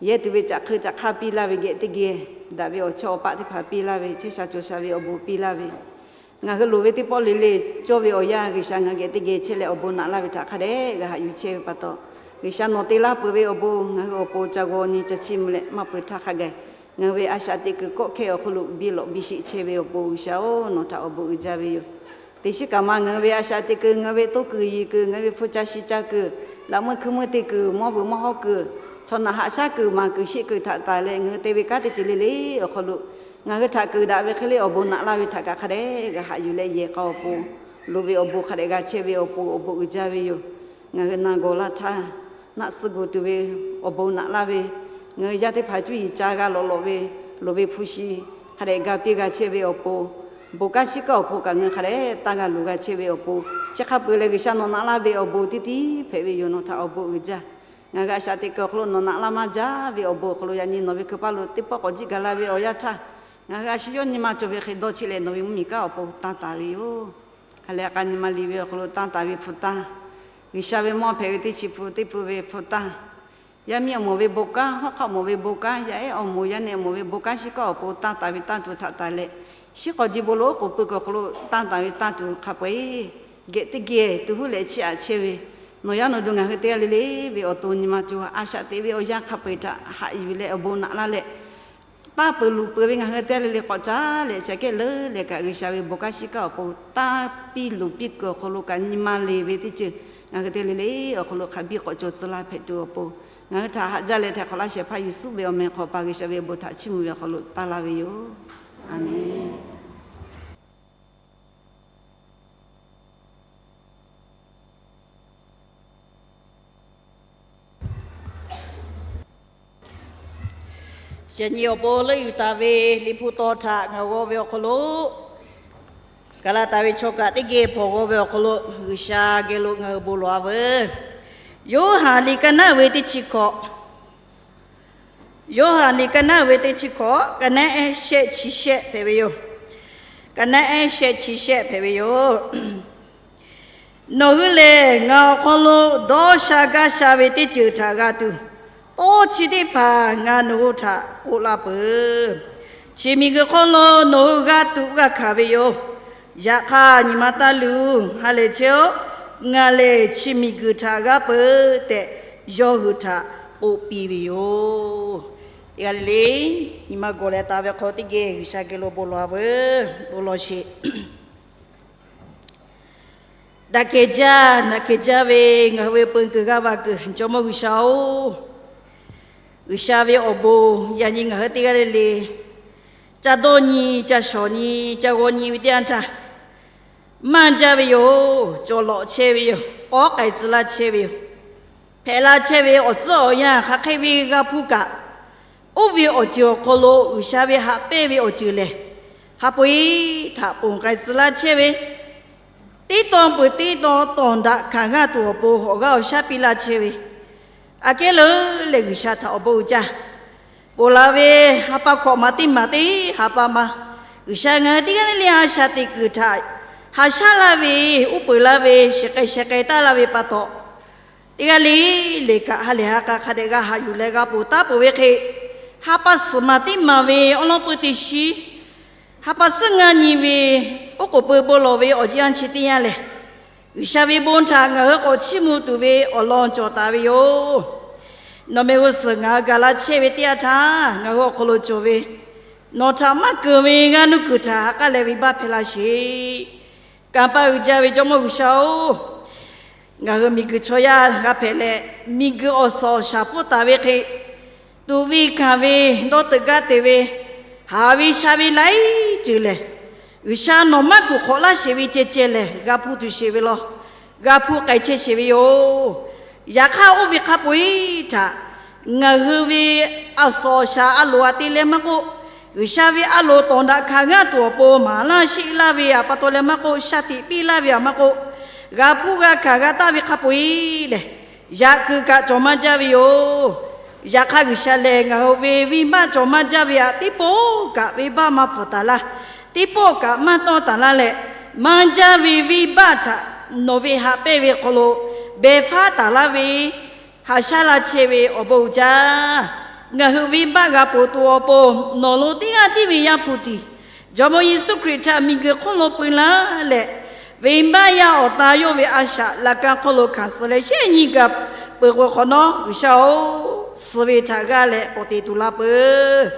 yehˇ tuˬ ve caꞈ hk'eu caꞈ hk'aˇ piˇ laˇ ve geh teˇ geh, daꞈ ve awˬ chawˇ awˬ paˆ teˇ hpaˍ piˇ laˇ ve, chehˇ sha cawˬ sha ve awˬ bon piˇ laˇ ve, ngaˬ hui loˍ ve teˇ pawˆ le le cawˇ ve awˬ yanˇ G'uiˬsha ngaˬ hui geh teˇ geh chehˇ leh awˬ bon naꞈ laˇ ve htaꞈ hk'a dehꞈ g'a haꞈ yuˬ chehˇ ve pa taw, G'uiˬsha nawˬ te laˇ peuˬ ve awˬ bon ngaˬ hui awˬ pon ca g'aw nyi ca chiˇ mvuh leh maˇ peu htaˇ hk'a gaˬ, ngaˬ hui ve a shaꞈ teꞈ kuiˬ kawˆ hkehˇ awˬ hk'aw lo biˇ lawꞈ biˇ sheˆ chehˇ ve awˬ pon G'uiˬsha-oˬ, nawˬ htaꞈ awˬ bon uiˍ jaˇ ve yoˬ. Teˇ shiˉ kaꞈ ma ngaˬ hui ve a shaꞈ teꞈ kuiˬ, ngaˬ hui ve toˇ kuiˬ yiˬ kuiˬ, ngaˬ hui ve hpu ca shi ca kuiˬ, laꞈ meuˇ hkui meuˇ te kuiˬ, mawˇ vuiˬ mawˇ hawˉ kuiˬ, chaw naꞈ haꞈ shaˉ kuiˬ, maˍ kuiˬ sheˆ kuiˬ htaꞈ taˍ leh ngaˬ hui te ve kanˉ teˇ ceuˬ le le awˬ hk'aw lo, ngaˬ hui htaꞈ kuiˬ daꞈ ve hk'e le awˬ bon naꞈ laˇ ve htaꞈ kaꞈ hk'a dehꞈ g'a haꞈ yuˬ leh yehˬ k'a awˬ pon, loˍ ve awˬ bon hk'a dehꞈ g'a chehˇ ve awˬ pon awˬ bon uiˍ jaˇ ve yoˬ. Ngaˬ hui na gawˬ laˇ htaˇ, naˆ tsuhˇ gu tuˬ ve awˬ bon naꞈ laˇ ve, ngaˬ hui yaˇ teˇ hpaˍ cuˇ yiˍ ca g'a lawꞈ lawꞈ ve, loˍ ve hpu shi hk'a dehꞈ ga piˇ g'a chehˇ ve awˬ pon, bon kanˉ shiˉ kanˉ awˬ pon kaꞈ ngaˬ hui hk'a dehꞈ taˇ g'a luˬ g'a chehˇ ve awˬ pon, chi hk'a peu-eˬ leh G'uiˬsha nawˬ naꞈ laˇ ve awˬ bon teˇ tiˉ hpehꞈ ve yoˬ. Nawˬ htaꞈ awˬ bon uiˍ jaˇ. Ngaˬ hui a shaꞈ teꞈ kuiˬ awˬ hk'aw lo nawˬ naꞈ laˇ maˇ jaˇ ve awˬ bon awˬ hk'aw lo yaꞈ nyi nawˬ ve hkui paˇ lo teˇ pawˆ k'awꞈ jiˆ gaˬ la ve awˬ yanˇ htaˇ, ngaˬ hui a shu yawˇ nyi ma cawˬ ve hk'e dawˇ cheˆ leh nawˬ ve mvuhˇmiˬ kanˉ awˬ pon tanˇ taˍ ve yoˬ. Hk'a leh k'a nyi ma liꞈ ve awˬ hk'aw lo tanˇ taˍ ve hpu tanˇ, G'uiˬsha ve mawˇ hpehꞈ ve teˇ chi hpu teˇ hpu ve hpu tanˇ, yaˇ miˇ awˬ moˍ ve bon kanˉ, hawˉ hk'aˆ awˬ moˍ ve bon kanˉ, yaˇ ehˉ awˬ moˍ yaˇ nehˆ awˬ moˍ ve bon kanˉ shiˉ kaˆ awˬ pon tanˇ taˍ ve tanˇ tuˬ htaꞈ taˍ leh, shiˉ k'awꞈ ji bon lo oˉ k'oˍ pui kuiˬ awˬ hk'aw lo tanˇ taˍ ve tanˇ tuˬ hk'a peu-eˬ geh teˇ geh tuˬ huˉ leh chiˇ aꞈ chehˇ ve, nawˬ yaˇ nawˬ duˬ ngaˬ hui teˇ g'aˇ le le ve awˬ to nyi ma co a shaꞈ teꞈ ve awˬ yanˇ hk'a peu-eˬ htaꞈ haꞈ yuˬ leh awˬ bon naꞈ laˇ leh, tanˇ peuˬ luˬ peuˬ ve ngaˬ hui teˇ g'aˇ le le k'awꞈ caˉ leh chi aꞈ kehˉ leuˉ leh kaꞈ G'uiˬsha ve bon kanˉ shiˉ kaˆ awˬ pon tanˇ piˇ luˬ piˇ kuiˬ awˬ hk'aw lo kaꞈ nyi ma le ve teˇ ceuˬ ngaˬ hui teˇ g'aˇ le le awˬ hk'aw lo hk'a biˇ k'awꞈ cawˬ tcuh laˇ hpehꞈ tuˬ awˬ pon, ngaˬ hui htaꞈ haꞈ jaˇ leh htaiˍ hk'awꞈ laˇ shehˍ hpaˇ Yeˍsuˆ ve awˬ meh hk'aw pa G'uiˬsha ve awˬ bon htaꞈ chiˇ mvuh ve awˬ hk'aw lo taˇ laˇ ve yoˬ. Aˍmenˍ. Yaꞈ nyi awˬ pon leuˆ yuˬ taˍ ve Liꞈ hpu taw htaꞈ ngaˬ g'aw ve awˬ hk'aw lo, Gaˍlaˍtaˍ ve chaw kaꞈ teˇ geh hpawnˬ g'aw ve awˬ hk'aw lo G'uiˬsha geh lo ngaˬ hui bon lawˬ-a veuˬ. Yoˇhanˬ liꞈ ka naˉ ve teˇ chi hkawꞈ, Yoˇhanˬ liꞈ ka naˉ ve teˇ chi hkawꞈ, ka naˉ ehˉ shehˆ chi shehˆ hpehꞈ ve yoˬ. Ka naˉ ehˉ shehˆ chi shehˆ hpehꞈ ve yoˬ. Nawˬ hui lehˬ ngaˬ awˬ hk'aw lo dawˇ sha gaˇ sha ve teˇ ceuˬ htaꞈ g'a tuˬ, tawˇ chi teˇ hpaˍ ngaˬ nawˬ hui htaꞈ k'oˆ laˇ peuˬ. Chi miˬguiˬ hk'oˆ lo nawˬ hui g'a tuꞈ g'a hkanˍ ve yoˬ. Yaꞈ hk'aˇ nyi ma taˇ luˬ, ha lehˬ chehˇ-oˆ. Ngaˬ lehˬ chi miˬguiˬ htaꞈ g'aˇ peuˬ tehꞈ yawˇ hui htaꞈ k'oˆ piˇ ve yoˬ. Teˇ g'aˇ le le nyi ma gawˬ leh taˍ ve hk'aw teˇ geh G'uiˬsha geh lo bon lawˬ-a veuˬ. Bon lawˬ sheˍ. Daꞈ kehˬ jaˇ, naꞈ kehˬ jaˇ ve ngaˬ hui ve peu kuiˬ g'aˇ va kuiˬ Jawˇmawˇ G'uiˬsha-oˬ, G'uiˬsha ve awˬ bon yaꞈ nyi ngaˬ hui teˇ g'aˇ le le ca dawˇ nyi, ca shawˍ nyi, ca g'aw nyi ve teˇ yanˇ htaˇ, maˇ jaˇ ve yoˬ. Cawˬ lawꞈ chehˇ ve yoˬ. Awˉ k'ai tcuh laˇ chehˇ ve yoˬ. Hpehꞈ la chehˇ ve awˬ tcuhˉ awˬ yanˇ hk'aˬ hk'e ve g'a hpuˇ kaꞈ, oˇ ve awˬ ceuˬ awˬ hk'aw lo G'uiˬsha ve haꞈ pehnˇ ve awˬ ceuˬ lehˬ, hk'a peu-eˬ htaꞈ ponˬ k'ai tcuh laˇ chehˇ ve, teˇ tawn peuˬ teˇ tawn tawˍ daꞈ hkanˍ g'aˇ tuˬ awˬ pon awˬ g'aˇ awˬ shaˉ piˇ laˇ chehˇ ve, aꞈ kehˉ leuˉ leh G'uiˬsha htaꞈ awˬ bon uiˍ jaˇ. Ponˬ laˬ ve ha pa hkawꞈ maˍ teˇ maˍ teˇ ha pa ma, G'uiˬsha ngaˬ hui teˇ g'aˇ le le a shaꞈ teꞈ kuiˬ htaꞈ haꞈ shaˉ laˇ ve, uˉ peunˍ laˇ ve, shiˍ k'ai sheh k'ai taˉ laˇ ve pa taw, teˇ g'aˇ le le kaꞈ ha lehˬ ha k'a hk'a dehꞈ g'a haꞈ yuˬ leh g'a ponˬ taˉ peuˬ ve hk'e, ha pa suhˍ maˍ teˇ maˍ ve awˉ lawˉ peu teˇ shiˉ, ha pa suhˉ ngaˇ nyi ve oˉ k'oˍ pui bon lawˬ ve awˬ yanˇ chi teˇ yanˇ lehˬ, G'uiˬsha ve bon htaꞈ ngaˬ hui k'awꞈ chiˇ mvuh tuˬ ve awˬ lawn cawˬ taˍ ve yoˬ. Nawˬ meh g'uˇ suhˍ ngaˬ hui gaˬ la chehˇ ve teˇ yanˇ htaˇ ngaˬ hui awˬ hk'aw lo cawˬ ve, nawˬ htaꞈ maˇ keunˍ ve g'aˇ nuˇ kuiˬ htaꞈ ha k'aˉ leh venˇbaˆ hpehˇ laˇ sheˍ. Kanˇ paˆ uiˍ jaˇ ve Jawˇmawˇ G'uiˬsha-oˬ, ngaˬ hui miˬguiˬ chaw yaˇ g'a hpehꞈ leh, miˬguiˬ awˬ suhˍ awˬ shaˍ pfuhˇ taˍ ve hk'e, tuꞈ ve kanˍ ve, dawˇ teuꞈ gaˇ te ve, haˍ ve sha ve laiˉ ceuˬ lehˬ, G'uiˬsha nawˬ maˇ kuˬ hk'awꞈ laˇ sheˍ ve ceh ceh lehˬ g'a hpuˇ tuˬ sheˍ ve law. G'a hpuˇ k'ai chehˇ sheˍ ve yoˬ. Yaꞈ hk'aˇ oˇ ve hk'a peu-eˬ htaꞈ ngaˬ hui ve awˬ suhˍ awˬ shaˍ a loˍ a te leh maˇ k'oˆ, G'uiˬsha ve a loˍ tawˍ daꞈ hkanˍ g'aˇ tuˬ awˬ pon maˍ laˇ sheˆ laˇ ve a pa taw leh maˇ k'oˆ, shaˉ tiꞈ piˇ laˇ ve a maˇ k'oˆ, g'a hpuˇ g'a hkanˍ g'a taˍ ve hk'a peu-eˬ lehˬ, yaꞈ kuiˬ kaꞈ cawˬ maˇ jaˇ ve yoˬ. Yaꞈ hk'aˇ G'uiˬsha lehˬ ngaˬ hui ve venˇbaˆ cawˬ maˇ jaˇ ve aꞈ teˇ pawˆ kaꞈ venˇbaˆ maˇ pfuhˍ taˍ laˇ, teˇ pawˆ kaꞈ maˇ tawˇ taˍ laˇ leh, maˇ jaˇ ve venˇbaˆ htaꞈ nawˬ ve haꞈ pehnˇ ve hk'aw lo behˬ faˉ taˍ laˇ ve haꞈ shaˉ laˇ chehˇ ve awˬ bon uiˍ jaˇ. Ngaˬ hui venˇbaˆ g'a ponˬ tuˬ awˬ pon nawˬ lo teˇ g'aˇ tiˉ ve Yaˇ hpu tiˍ Jawˇmawˇ Yeˍsuˆ Hkriꞈ htaꞈ miˬguiˬ hk'oˆ lo peu laˇ leh, venˇbaˆ yaˇ awˬ ta yawˇ ve a shaꞈ laꞈ ka hk'oˆ lo hkanˍ suh leh shehˆ nyi gaˬ peuˬ k'o hk'awꞈ nawˉ, G'uiˬsha-oˬ, suh ve htaꞈ g'aˇ leh k'awꞈ te tuˬ la peuˬ.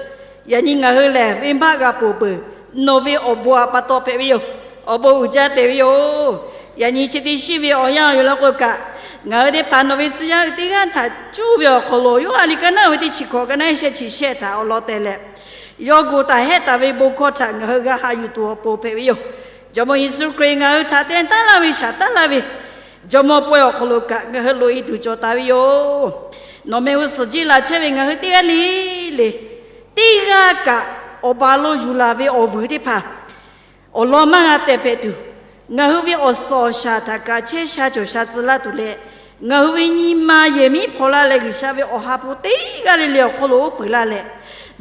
Yaꞈ nyi ngaˬ hui lehˬ venˇbaˆ g'a ponˬ peuˬ. Nawˬ ve awˬ bon a pa taw hpehꞈ ve yoˬ. Awˬ bon uiˍ jaˇ tehꞈ ve yoˬ. Yaꞈ nyi chi teˇ shiˉ ve awˬ yanˇ yoˬ law k'o kaꞈ, ngaˬ hui teˇ hpaˍ nawˬ ve tcuh yaˇ hui teˇ g'aˇ htaꞈ cuˇ ve awˬ hk'aw lo Yoˇhanˬ liꞈ ka naˉ ve teˇ chi hkawꞈ ka naˉ shehˆ chi shehˆ htaꞈ awˬ lawn teh leh, yawˇ gu taˍ hehˆ taˍ ve bon hkawˇ htaꞈ ngaˬ hui g'a haꞈ yuˬ tuˬ awˬ pon hpehꞈ ve yoˬ. Jawˇmawˇ Yeˍsuˆ Hkriꞈ ngaˬ hui htaꞈ te taˉ laˇ ve shaˍ taˉ laˇ ve Jawˇmawˇ pawehˇ awˬ hk'aw lo kaꞈ ngaˬ hui loꞈ e tuˬ cawˬ taˍ ve yoˬ. Nawˬ meh g'uˇ suhˍ jiˇ laˬ chehˇ ve ngaˬ hui teˇ g'aˇ le le, teˇ g'aˇ kaꞈ awˬ ba lo yuˬ laˬ ve awˬ vuiˬ teˇ hpaˍ awˬ lawn maˇ g'a tehˬ hpehꞈ tuˬ, ngaˬ hui ve awˬ suhˍ awˬ shaˍ htaꞈ kaꞈ chehˇ sha cawˬ sha tcuh laˇ tuˬ leh, ngaˬ hui ve nyi ma yehˬ miˉ hpaw laˇ leh G'uiˬsha ve awˬ ha hpu teˇ g'aˇ le le awˬ hk'aw lo uˉ peunˍ laˇ leh,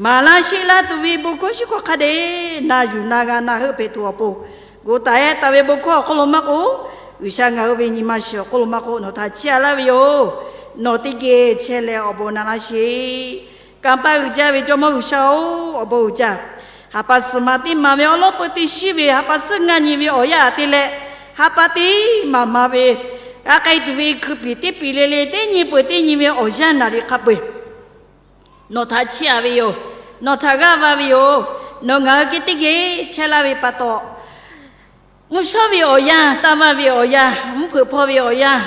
maˍ laˇ sheˆ laˇ tuˬ ve bon hkawˇ shuˉ hkawˇ hk'a dehꞈ na yuˬ na g'a na heuˆ hpehꞈ tuˬ awˬ pon Bon taˍ-ehˉ taˍ ve bon hkawˇ awˬ hk'oˆ lo maˇ k'oˆ, G'uiˬsha ngaˬ hui ve nyi ma shiˍ awˬ hk'oˆ lo maˇ k'oˆ, nawˬ htaꞈ chiˇ aꞈ laˇ ve yoˬ. Nawˬ teˇ geh chehˇ leh awˬ bon na laˇ sheˍ. Kanˇ paˆ uiˍ jaˇ ve Jawˇmawˇ G'uiˬsha-oˬ, awˬ bon uiˍ jaˇ. Ha pa suhˍ ma teˇ ma ve awˉ lawˉ peu teˇ shiˉ ve ha pa suhˉ ngaˇ nyi ve awˬ yanˇ aꞈ te leh, ha pa teˇ ma ma ve g'a k'ai tuˬ ve hkui piˍ teˇ piˍ le le teˇ nyi peuˬ teˇ nyi ve awˬ yanˇ naˍ riˍ hk'a peu-eˬ nawˬ htaꞈ chiˇ aꞈ ve yoˬ. Nawˬ htaꞈ g'aˇ va ve yoˬ. Nawˬ ngaˬ hui geh teˇ geh chehˇ laˇ ve pa taw, mvuhˇ shawˉ ve awˬ yanˇ, taˇ vaˇ ve awˬ yanˇ, mvuhˇ hpeuꞈ hpawˇ ve awˬ yanˇ,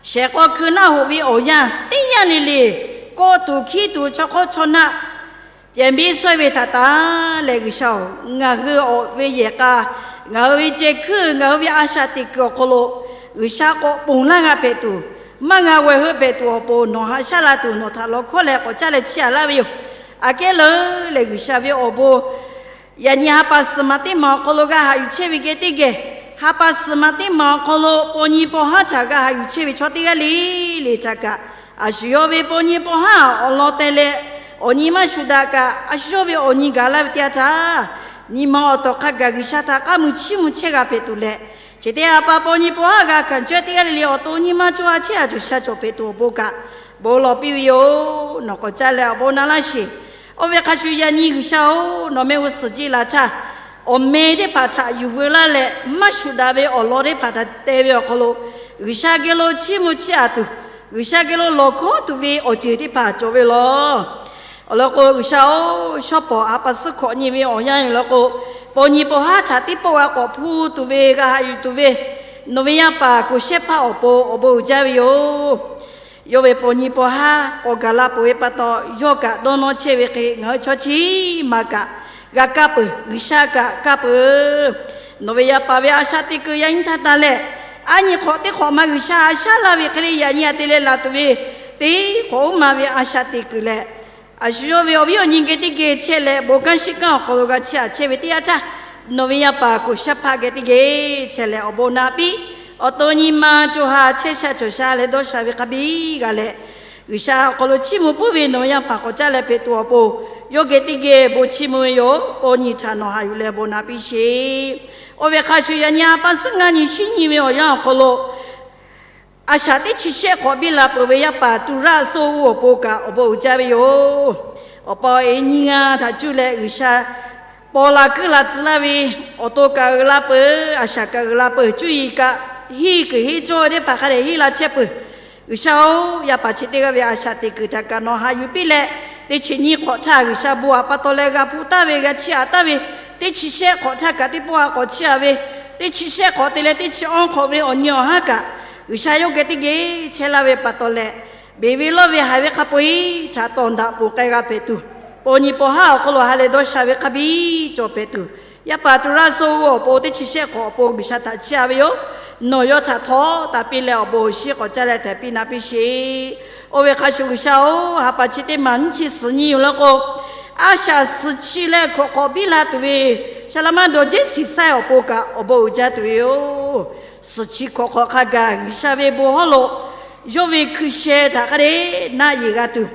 shehˍ k'aw hkui naˆ hoꞈ ve awˬ yanˇ teˇ yanˇ le le, kawˆ tuˬ hkiˉ tuˬ chaw hk'awˇ chaw naˆ pehˬ biˇ sawehˇ ve htaꞈ tanˍ leh, G'uiˬsha-oˬ, ngaˬ hui awˬ ve yehˬ k'a, ngaˬ hui ve ceh hkuiˇ, ngaˬ hui ve a shaꞈ teꞈ kuiˬ awˬ hk'aw lo G'uiˬsha k'awꞈ ponˬ laˇ g'a hpehꞈ tuˬ, maˇ g'a g'awˬ heuˆ hpehꞈ tuˬ awˬ pon nawˬ haꞈ shaˉ la tuˬ nawˬ htaꞈ lawˬ hkawˉ leh k'awꞈ caˇ leh chiˇ aꞈ laˇ ve yoˬ. Aꞈ kehˉ leuˉ leh G'uiˬsha ve awˬ bon yaꞈ nyi ha pa suhˍ ma teˇ ma awˬ hk'aw lo g'a haꞈ yuˬ chehˇ ve geh teˇ geh, ha pa suhˍ ma teˇ ma awˬ hk'aw lo paw nyi paw haˉ htaꞈ g'a haꞈ yuˬ chehˇ ve chaw teˇ g'aˇ le le htaꞈ kaꞈ, a shu yawˇ ve paw nyi paw haˉ awˬ lawn teh leh awˬ nyi maˇ shuˍ daꞈ kaꞈ, a shu yawˇ ve awˬ nyi gaˬ laˇ ve teˇ yanˇ htaˇ, nyi ma awˬ tawˍ hk'a gaˬ G'uiˬsha htaꞈ k'aˉ mui chiˇ mvuh chehˇ g'a hpehꞈ tuˬ leh, chi teˇ ha pa paw nyi paw haˉ g'a hkanˍ cawehˇ teˇ g'aˇ le le awˬ to nyi ma co ha chehˇ ha cawˬ sha cawˬ hpehꞈ tuˬ awˬ bon kaꞈ bon lawˬ piˇ ve yoˬ. Nawˬ k'awꞈ caˇ leh awˬ bon na laˇ sheˍ. Oˇ ve hk'a shuˍ yaꞈ nyi G'uiˬsha-oˬ, nawˬ mehˆ g'uˇ suhˍ jeˇ la htaˇ, awˬ meh teˇ hpaˍ htaꞈ yuˬ veu laˇ leh maˇ shuˍ daꞈ ve awˬ lawn teˇ hpaˍ htaꞈ te ve awˬ hk'aw lo, G'uiˬsha geh lo chiˇ mvuh chiˇ aꞈ tuˬ, G'uiˬsha geh lo lawˬ hkawˉ tuˬ ve awˬ ceuˬ teˇ hpaˍ cawˬ ve yoˬ. Awˬ lawn k'o, G'uiˬsha-oˬ, shawˉ pawˍ ha pa suhˉ hkawꞈ nyi ve awˬ yanˇ yoˬ lawn k'o, paw nyi paw haˉ htaꞈ teˇ pawˆ g'a k'awꞈ hpu tuˬ ve g'a haꞈ yuˬ tuˬ ve nawˬ ve yaˇ paˍ Koˍ shehˇ hpaˇ awˬ pon awˬ bon uiˍ jaˇ ve yoˬ. Yawˇ ve paw nyi paw haˉ k'awꞈ gaˬ la peuˬ ve pa taw, yawˇ kaꞈ dawˇ nawˇ chehˇ ve hk'e ngaˬ hui chaw chi ma kaꞈ g'a kaˇ peuˬ, G'uiˬsha kaꞈ kaˇ peuˬ. Nawˬ ve yaˇ paˍ ve a shaꞈ teꞈ kuiˬ yaꞈ nyi htaˇ tanˍ leh, aˉ nyi hk'awꞈ teˇ hk'awꞈ ma G'uiˬsha haꞈ shaˉ laˇ ve hk'e le yaꞈ nyi aꞈ te leh laˬ tuˬ ve teˇ hk'awꞈ uˉ ma ve a shaꞈ teꞈ kuiˬ leh, a shu yawˇ ve awˬ viˉ awˬ nyi geh teˇ geh chehˇ leh bon kanˉ shiˉ kanˉ awˬ hk'aw lo g'a chiˇ aꞈ chehˇ ve teˇ yanˇ htaˇ, nawˬ ve yaˇ paˍ Koˍ shehˇ hpaˇ geh teˇ geh chehˇ leh awˬ bon na piˇ. Awˬ to nyi ma co ha chehˇ sha cawˬ sha leh dawˇ sha ve hk'a biˇ g'a leh, G'uiˬsha awˬ hk'aw lo chiˇ mvuh puiˉ ve nawˬ ve yaˇ paˍ k'awꞈ caˇ leh hpehꞈ tuˬ awˬ pon, yawˇ geh teˇ geh bon chiˇ mvuh ve yoˬ. Paw nyi htaꞈ nawˬ haꞈ yuˬ leh bon na piˇ sheˍ. Oˇ ve hk'a shuˍ yaꞈ nyi ha pa suhˉ ngaˇ nyi shiˉ nyi ve awˬ yanˇ awˬ hk'aw lo, a shaꞈ teˇ chi shehˆ hk'awꞈ biˇ la peuˬ ve yaˇ paˍ tuˍ raˆ so g'uˇ awˬ pon kaꞈ awˬ bon uiˍ jaˇ ve yoˬ. Awˬ pa awˬ e nyi ngaˇ htaꞈ cuˇ leh G'uiˬsha paw la kuiˉ la tcuh laˇ ve, awˬ to kaꞈ uiˍ la peuˬ, a shaꞈ kaꞈ uiˍ la peuˬ, cuˇ yiˍ kaꞈ henˇ kuiˬ henˇ cawˇ ve teˇ hpaˍ hk'a dehꞈ henˇ la chehˇ peuˬ. G'uiˬsha-oˬ, yaˇ paˍ chi teˇ g'aˇ ve a shaꞈ teꞈ kuiˬ htaꞈ kaꞈ nawˬ haꞈ yuˬ piˇ leh, teˇ chi nyiˇ hk'awꞈ htaˇ G'uiˬsha bon aꞈ pa taw leh g'a hpu taˍ ve, g'a chiˇ aꞈ taˍ ve, teˇ chi shehˆ hk'awꞈ htaˇ kaꞈ teˇ pawˆ g'a k'awꞈ chiˇ aꞈ ve, teˇ chi shehˆ hk'awꞈ te leh teˇ chi awˇ hk'awꞈ ve awˬ nyi awˬ haˉ kaꞈ, G'uiˬsha yawˇ geh teˇ geh chehˇ laˇ ve pa taw leh, beˬ ve lawˇ ve haiˬ ve hk'a peu-eˬ htaꞈ tawˍ daꞈ ponˬ k'ai g'a hpehꞈ tuˬ, paw nyi paw haˉ awˬ hk'aw lo ha leh dawˇ sha ve hk'a biˇ cawˬ hpehꞈ tuˬ, yaˇ paˍ tuˍ raˆ so g'uˇ awˬ pon teˇ chi shehˆ hk'awꞈ awˬ pon G'uiˬsha htaꞈ chiˇ aꞈ ve yoˬ. Nawˬ yawˇ htaꞈ htawˇ taˍ piˇ leh awˬ bon awˬ shinˉ k'awꞈ caˇ leh htaiˍ piˇ na piˇ sheˍ. Oˇ ve hk'a shuˍ G'uiˬsha-oˬ, ha pa chi teˇ maˬ nyiˇ chi suhˍ nyi yoˬ law k'o, a shaꞈ suhˍ chi leh hkawꞈ hk'awꞈ biˇ la tuˬ ve shaˍ laꞈ maˇ dawˬ jeˇ shiˍ saiˇ awˬ pon kaꞈ awˬ bon uiˍ jaˇ tuˬ ve yoˬ. Suhˍ chi hkawꞈ hk'awꞈ hk'a gaˬ G'uiˬsha ve bon hawˉ lo yawˇ ve hkui sheh htaꞈ hk'a dehꞈ naˆ yeˬ g'a tuˬ,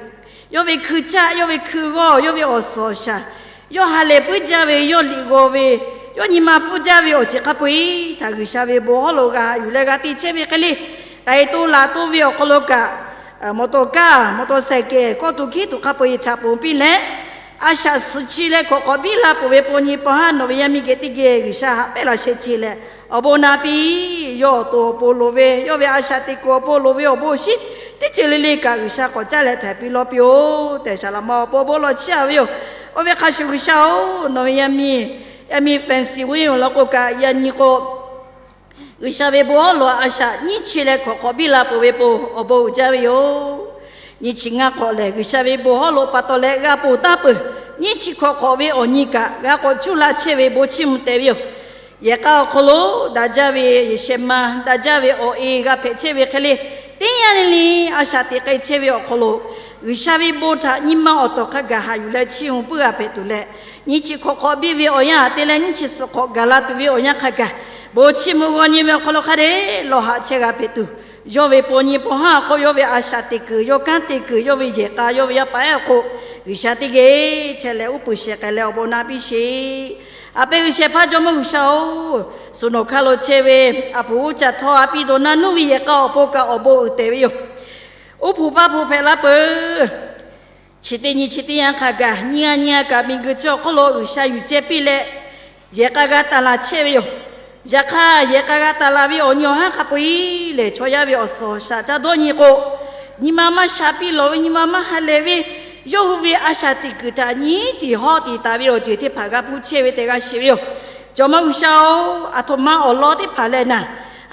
yawˇ ve hkui caˆ, yawˇ ve hkui g'awˇ, yawˇ ve awˬ suhˍ awˬ shaˍ, yawˇ ha lehˬ puiˉ jaˇ ve, yawˇ liꞈ g'aw ve, yawˇ nyi ma pfuhˇ jaˇ ve awˬ ceuˬ hk'a peu-eˬ htaꞈ G'uiˬsha ve bon hawˉ lo g'a haꞈ yuˬ leh g'a te chehˇ ve hk'e le, k'ai to laˬ to ve awˬ hk'aw lo kaꞈ, mawˬ tawˍ kaˇ, mawˬ tawˍ sehˍ kehˬ, kawˆ tuˬ hkiˉ tuˬ hk'a peu-eˬ htaꞈ ponˬ piˇ leh, a shaꞈ suhˍ chi leh hkawꞈ hk'awꞈ biˇ la peuˬ ve paw nyi paw haˉ nawˬ ve yaˇ miˇ geh teˇ geh G'uiˬsha haꞈ pehnˇ laꞈ sheh ce leh awˬ bon na piˇ. Yawˇ awˬ to awˬ pon loˍ ve, yawˇ ve a shaꞈ teꞈ kuiˬ awˬ pon loˍ ve awˬ bon awˬ shinˉ teˇ ceuˬ le le kaꞈ G'uiˬsha k'awꞈ caˇ leh htaiˍ piˇ lawˇ piˇ-oˬ tehꞈ, shaˍ laꞈ ma awˬ pon bon lawˬ chiˇ aꞈ ve yoˬ. Oˇ ve hk'a shuˍ G'uiˬsha-oˬ, nawˬ ve yaˇ miˇ, yaˇ miˇ Fancy Win-oˬ lawn k'o kaꞈ, yaꞈ nyi k'o, G'uiˬsha ve bon hawˉ lo a shaꞈ nyiˇ chi leh hkawꞈ hk'awꞈ biˇ la peuˬ ve pon awˬ bon uiˍ jaˇ ve yoˬ. Nyiˇ chi ngaˇ hk'awꞈ lehˬ, G'uiˬsha ve bon hawˉ lo pa taw leh g'a ponˬ taˍ peuˬ. Nyiˇ chi hkawꞈ hk'awꞈ ve awˬ nyi kaꞈ g'a k'awꞈ cuˇ la chehˇ ve bon chiˇ mvuh tehꞈ ve yoˬ. Yehˬ k'a awˬ hk'aw lo daꞈ jaˇ ve yehˬ shehˍ ma, daꞈ jaˇ ve awˬ e g'a hpehꞈ chehˇ ve hk'e le, teˇ yanˇ le le a shaꞈ teꞈ k'ai chehˇ ve awˬ hk'aw lo, G'uiˬsha ve bon htaꞈ nyi ma awˬ tawˍ hk'a gaˬ haꞈ yuˬ leh chiˇ mvuh puiˉ g'a hpehꞈ tuˬ leh, nyiˇ chi hkawꞈ hk'awꞈ biˇ ve awˬ yanˇ te leh nyiˇ chi suhˍ hk'awꞈ gaˬ la tuˬ ve awˬ yanˇ hk'a gaˬ, bon chiˇ mvuh g'aw nyi ve awˬ hk'aw lo hk'a dehꞈ lawˬ haꞈ chehˇ g'a hpehꞈ tuˬ, yawˇ ve paw nyi paw haˉ awˬ hk'oˆ, yawˇ ve a shaꞈ teꞈ kuiˬ, yawˇ kanˉ te kuiˬ, yawˇ ve yehˬ k'a, yawˇ ve yaˇ paˍ ehˉ awˬ hk'oˆ, G'uiˬsha teˇ geh chehˇ leh uˉ peunˍ shehˍ k'ai leh awˬ bon na piˇ sheˍ. A pehˇ ve shehˍ hpaˇ Jawˇmawˇ G'uiˬsha-oˬ, suhˍ nawˬ hk'a lo chehˇ ve a poˍ uˉ caˇ htawˇ a piˇ dawˇ naˇ nuˇ ve yehˬ k'a awˬ pon kaꞈ awˬ bon uiˍ tehꞈ ve yoˬ. Uˉ hpu paˇ hpu hpehꞈ la peuˬ. Chi teˇ nyi chi teˇ yanˇ hk'a gaˬ nyiˇ g'aˇ nyiˇ g'aˇ kaꞈ miˬguiˬ chi awˬ hk'oˆ lo G'uiˬsha yuˬ ceh piˇ leh, yehˬ k'a g'a taˍ laˬ chehˇ ve yoˬ. Yaꞈ hk'aˇ, yehˬ k'a g'a taˍ laˬ ve awˬ nyi awˬ haˉ hk'a peu-eˬ lehˬ, chaw yaˇ ve awˬ suhˍ awˬ shaˍ caˇ dawˇ nyi k'o, nyi ma maˇ sha piˇ lawˬ ve, nyi ma maˇ ha lehˬ ve, yawˇ hui ve a shaꞈ teꞈ kuiˬ htaꞈ nyi tiˍ hawˇ tiˍ taˍ ve awˬ ceuˬ teˇ hpaˍ g'a hpuˇ chehˇ ve tehꞈ g'a shiˍ ve yoˬ. Jawˇmawˇ G'uiˬsha-oˬ, aˬ htoꞈ ma awˬ lawn teˇ hpaˍ leh naˍ,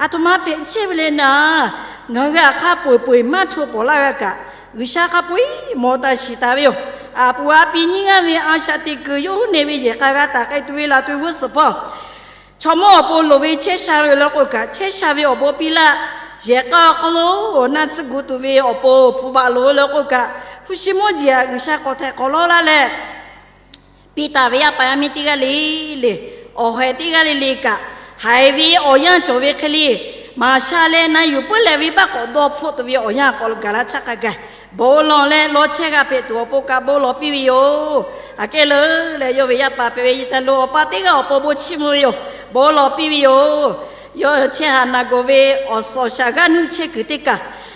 aˬ htoꞈ ma hpehꞈ chehˇ ve leh naˍ, ngaˬ hui htaꞈ hk'a peu-eˬ peu-eˬ maˇ hto pawˍ laˇ g'a kaꞈ, G'uiˬsha hk'a peu-eˬ mawˬ taˍ shiˍ taˍ ve yoˬ. A poˍ a piˇ nyiˇ g'aˇ ve a shaꞈ teꞈ kuiˬ yawˇ hui nehˬ ve yehˬ k'a g'a taˍ k'ai tuˬ ve laˬ tuˬ g'uˇ suhˍ hpawˇ, chaw mawˇ awˬ pon loˍ ve chehˇ sha ve awˬ lawn k'o kaꞈ, chehˇ sha ve awˬ bon piˇ laˇ. Yehˬ k'a awˬ hk'aw lo awˬ na tsuhˇ gu tuˬ ve awˬ pon hpu baꞈ loˍ ve lawn k'o kaꞈ, hpu shi mawˇ jeˬ aꞈ G'uiˬsha k'awꞈ htaiˍ k'awꞈ lawˇ laˇ leh, piˇ taˍ ve yaˇ paˍ yaˇ miˇ teˇ g'aˇ le le, awˬ haiˬ teˇ g'aˇ le le kaꞈ, haiˬ ve awˬ yanˇ cawˬ ve hk'e le, maˍ sha leh na yuˬ puiˉ leh ve baˆ k'awꞈ dawˇ hpfuhˆ tuˬ ve awˬ yanˇ k'awꞈ gaˬ la chaˇ hk'a gaˬ, bon lawˬ leh lawˇ chehˇ g'a hpehꞈ tuˬ awˬ pon kaꞈ bon lawˬ piˇ ve yoˬ. Aꞈ kehˉ leuˉ leh yawˇ ve yaˇ paˍ hpehꞈ ve Yeˍtaˍ lo awˬ pa teˇ g'aˇ awˬ pon bon chiˇ mvuh ve yoˬ. Bon lawˬ piˇ ve yoˬ. Yawˇ chehˇ haꞈ naˬ gawˬ ve awˬ suhˍ awˬ shaˍ g'aˇ nuˇ chehˇ kuiˬ teˇ kaˬ,